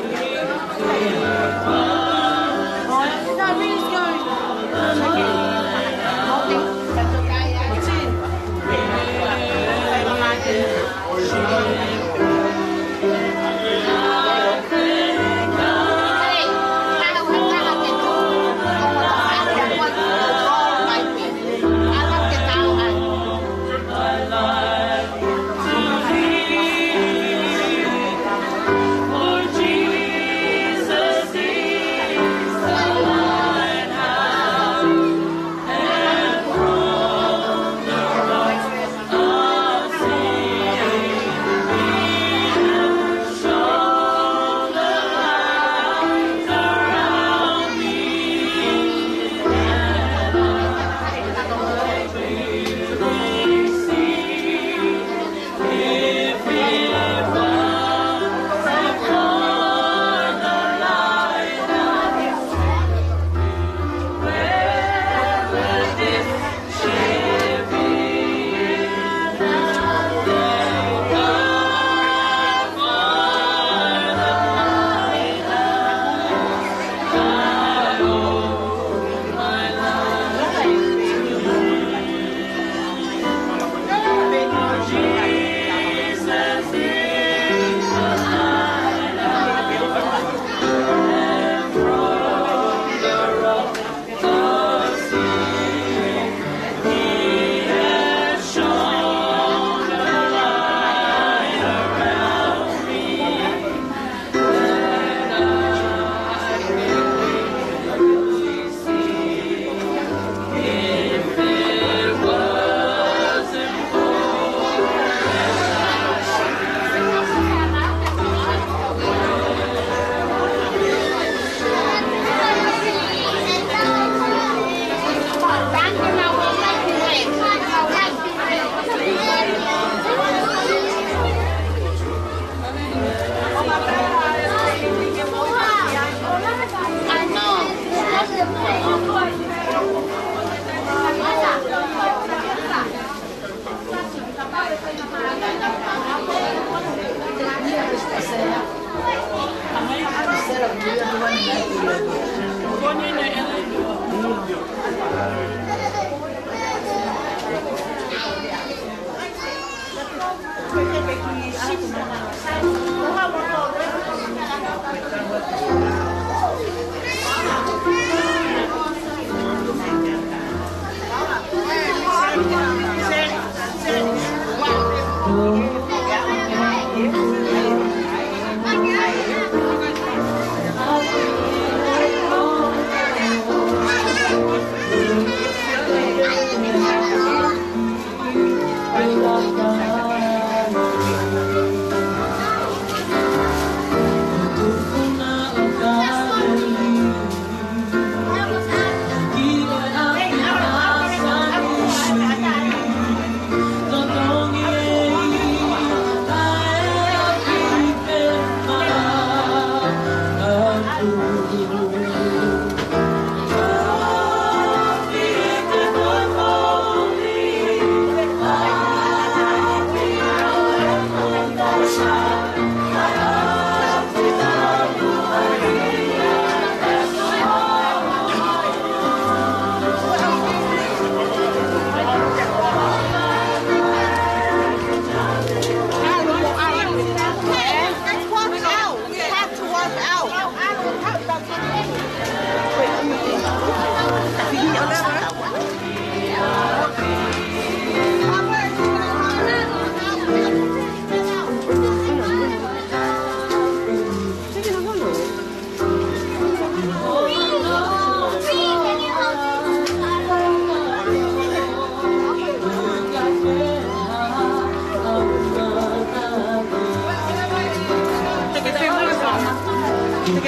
Mālō,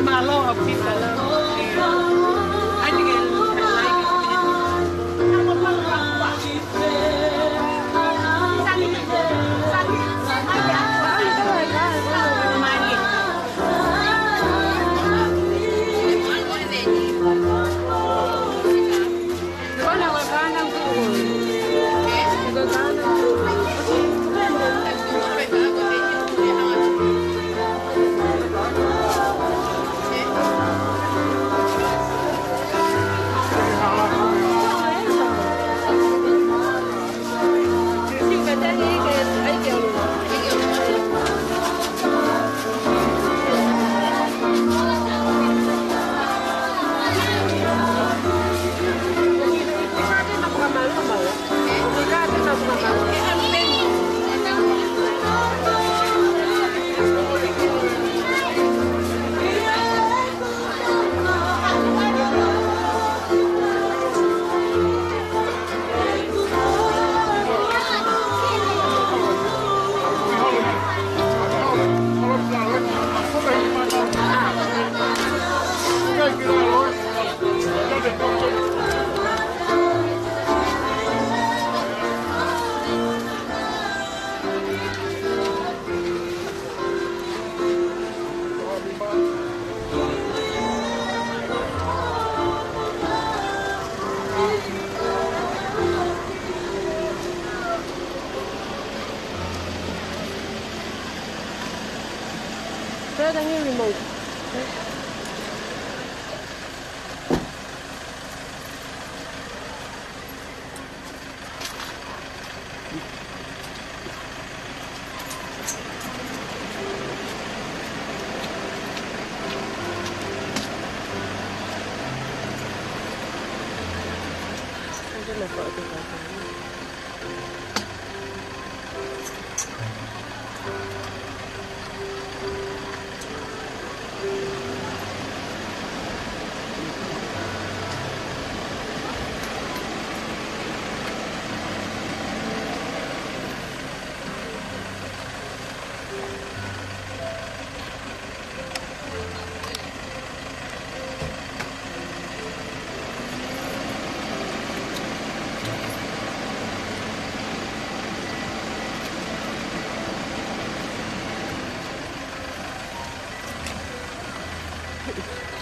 mālō. Pea tangi remote.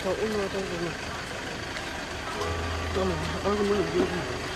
So, uno, dos, uno. Toma, ahora me lo digo.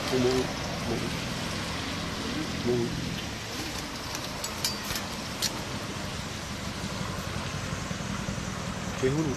Mou, mou, mou. Ke hulu.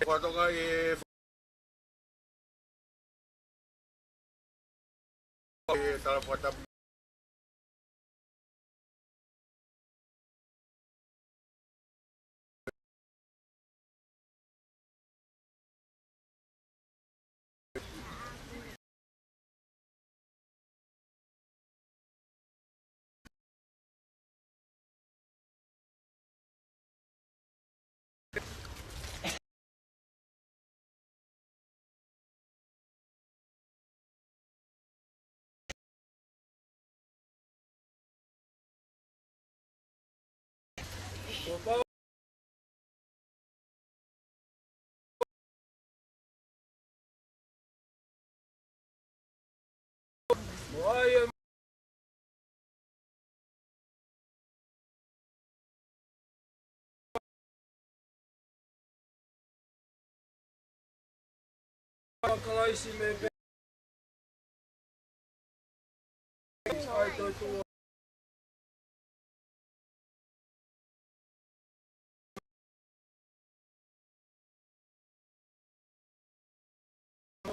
Ko Tonga e, e tala fakatapu. Kapau ʻoku ʻi ai e Kalaisi mei pe-, ʻai toetuʻu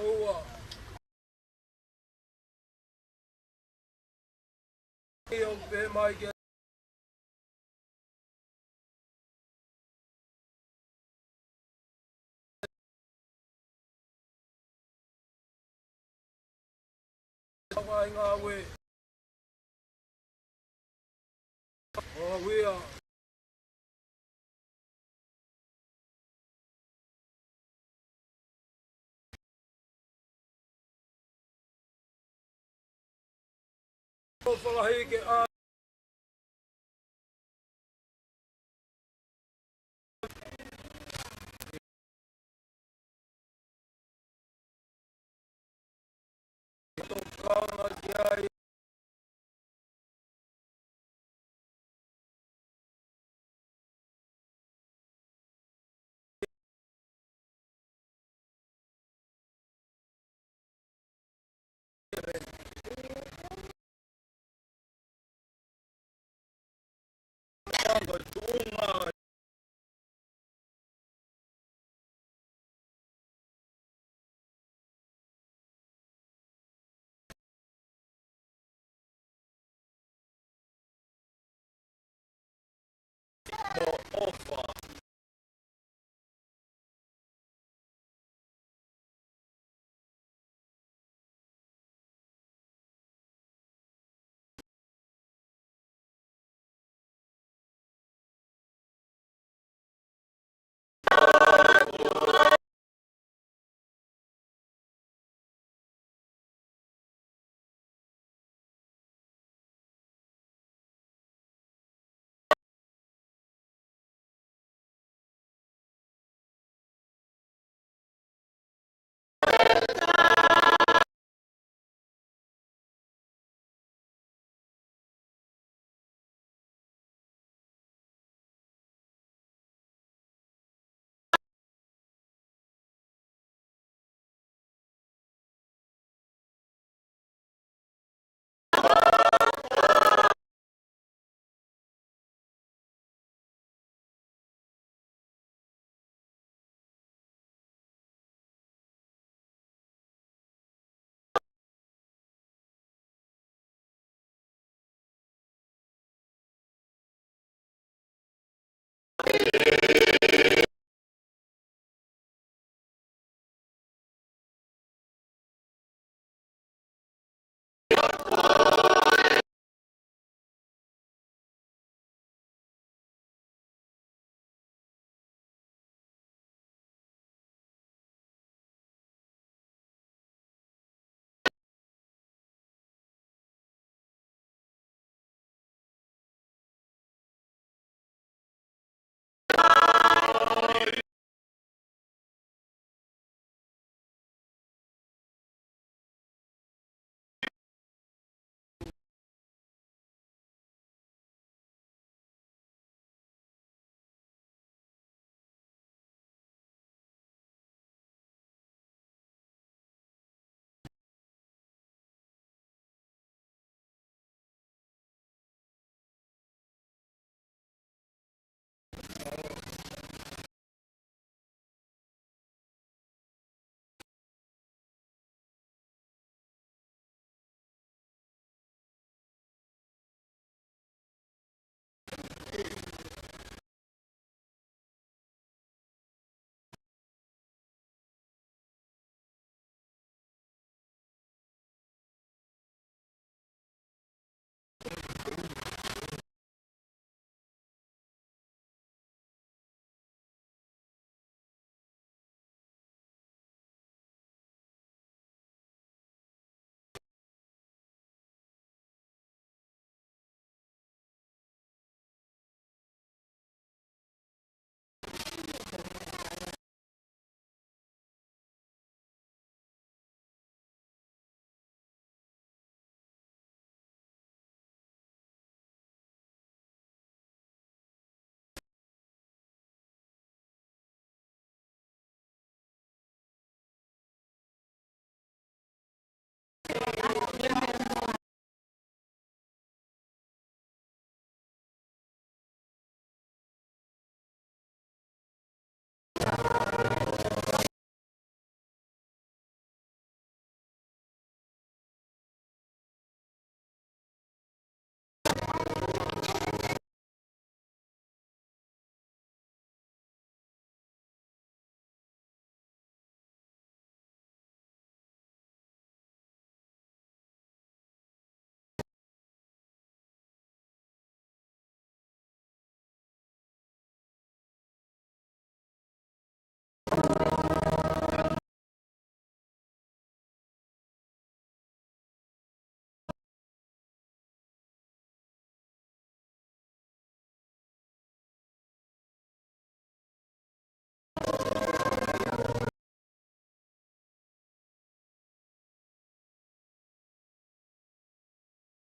ua. ʻIo, pehē mai ke Haʻu ʻa e ngāue. ʻO ia. ʻOfa lahi ke ʻa- Tokanga ki ai.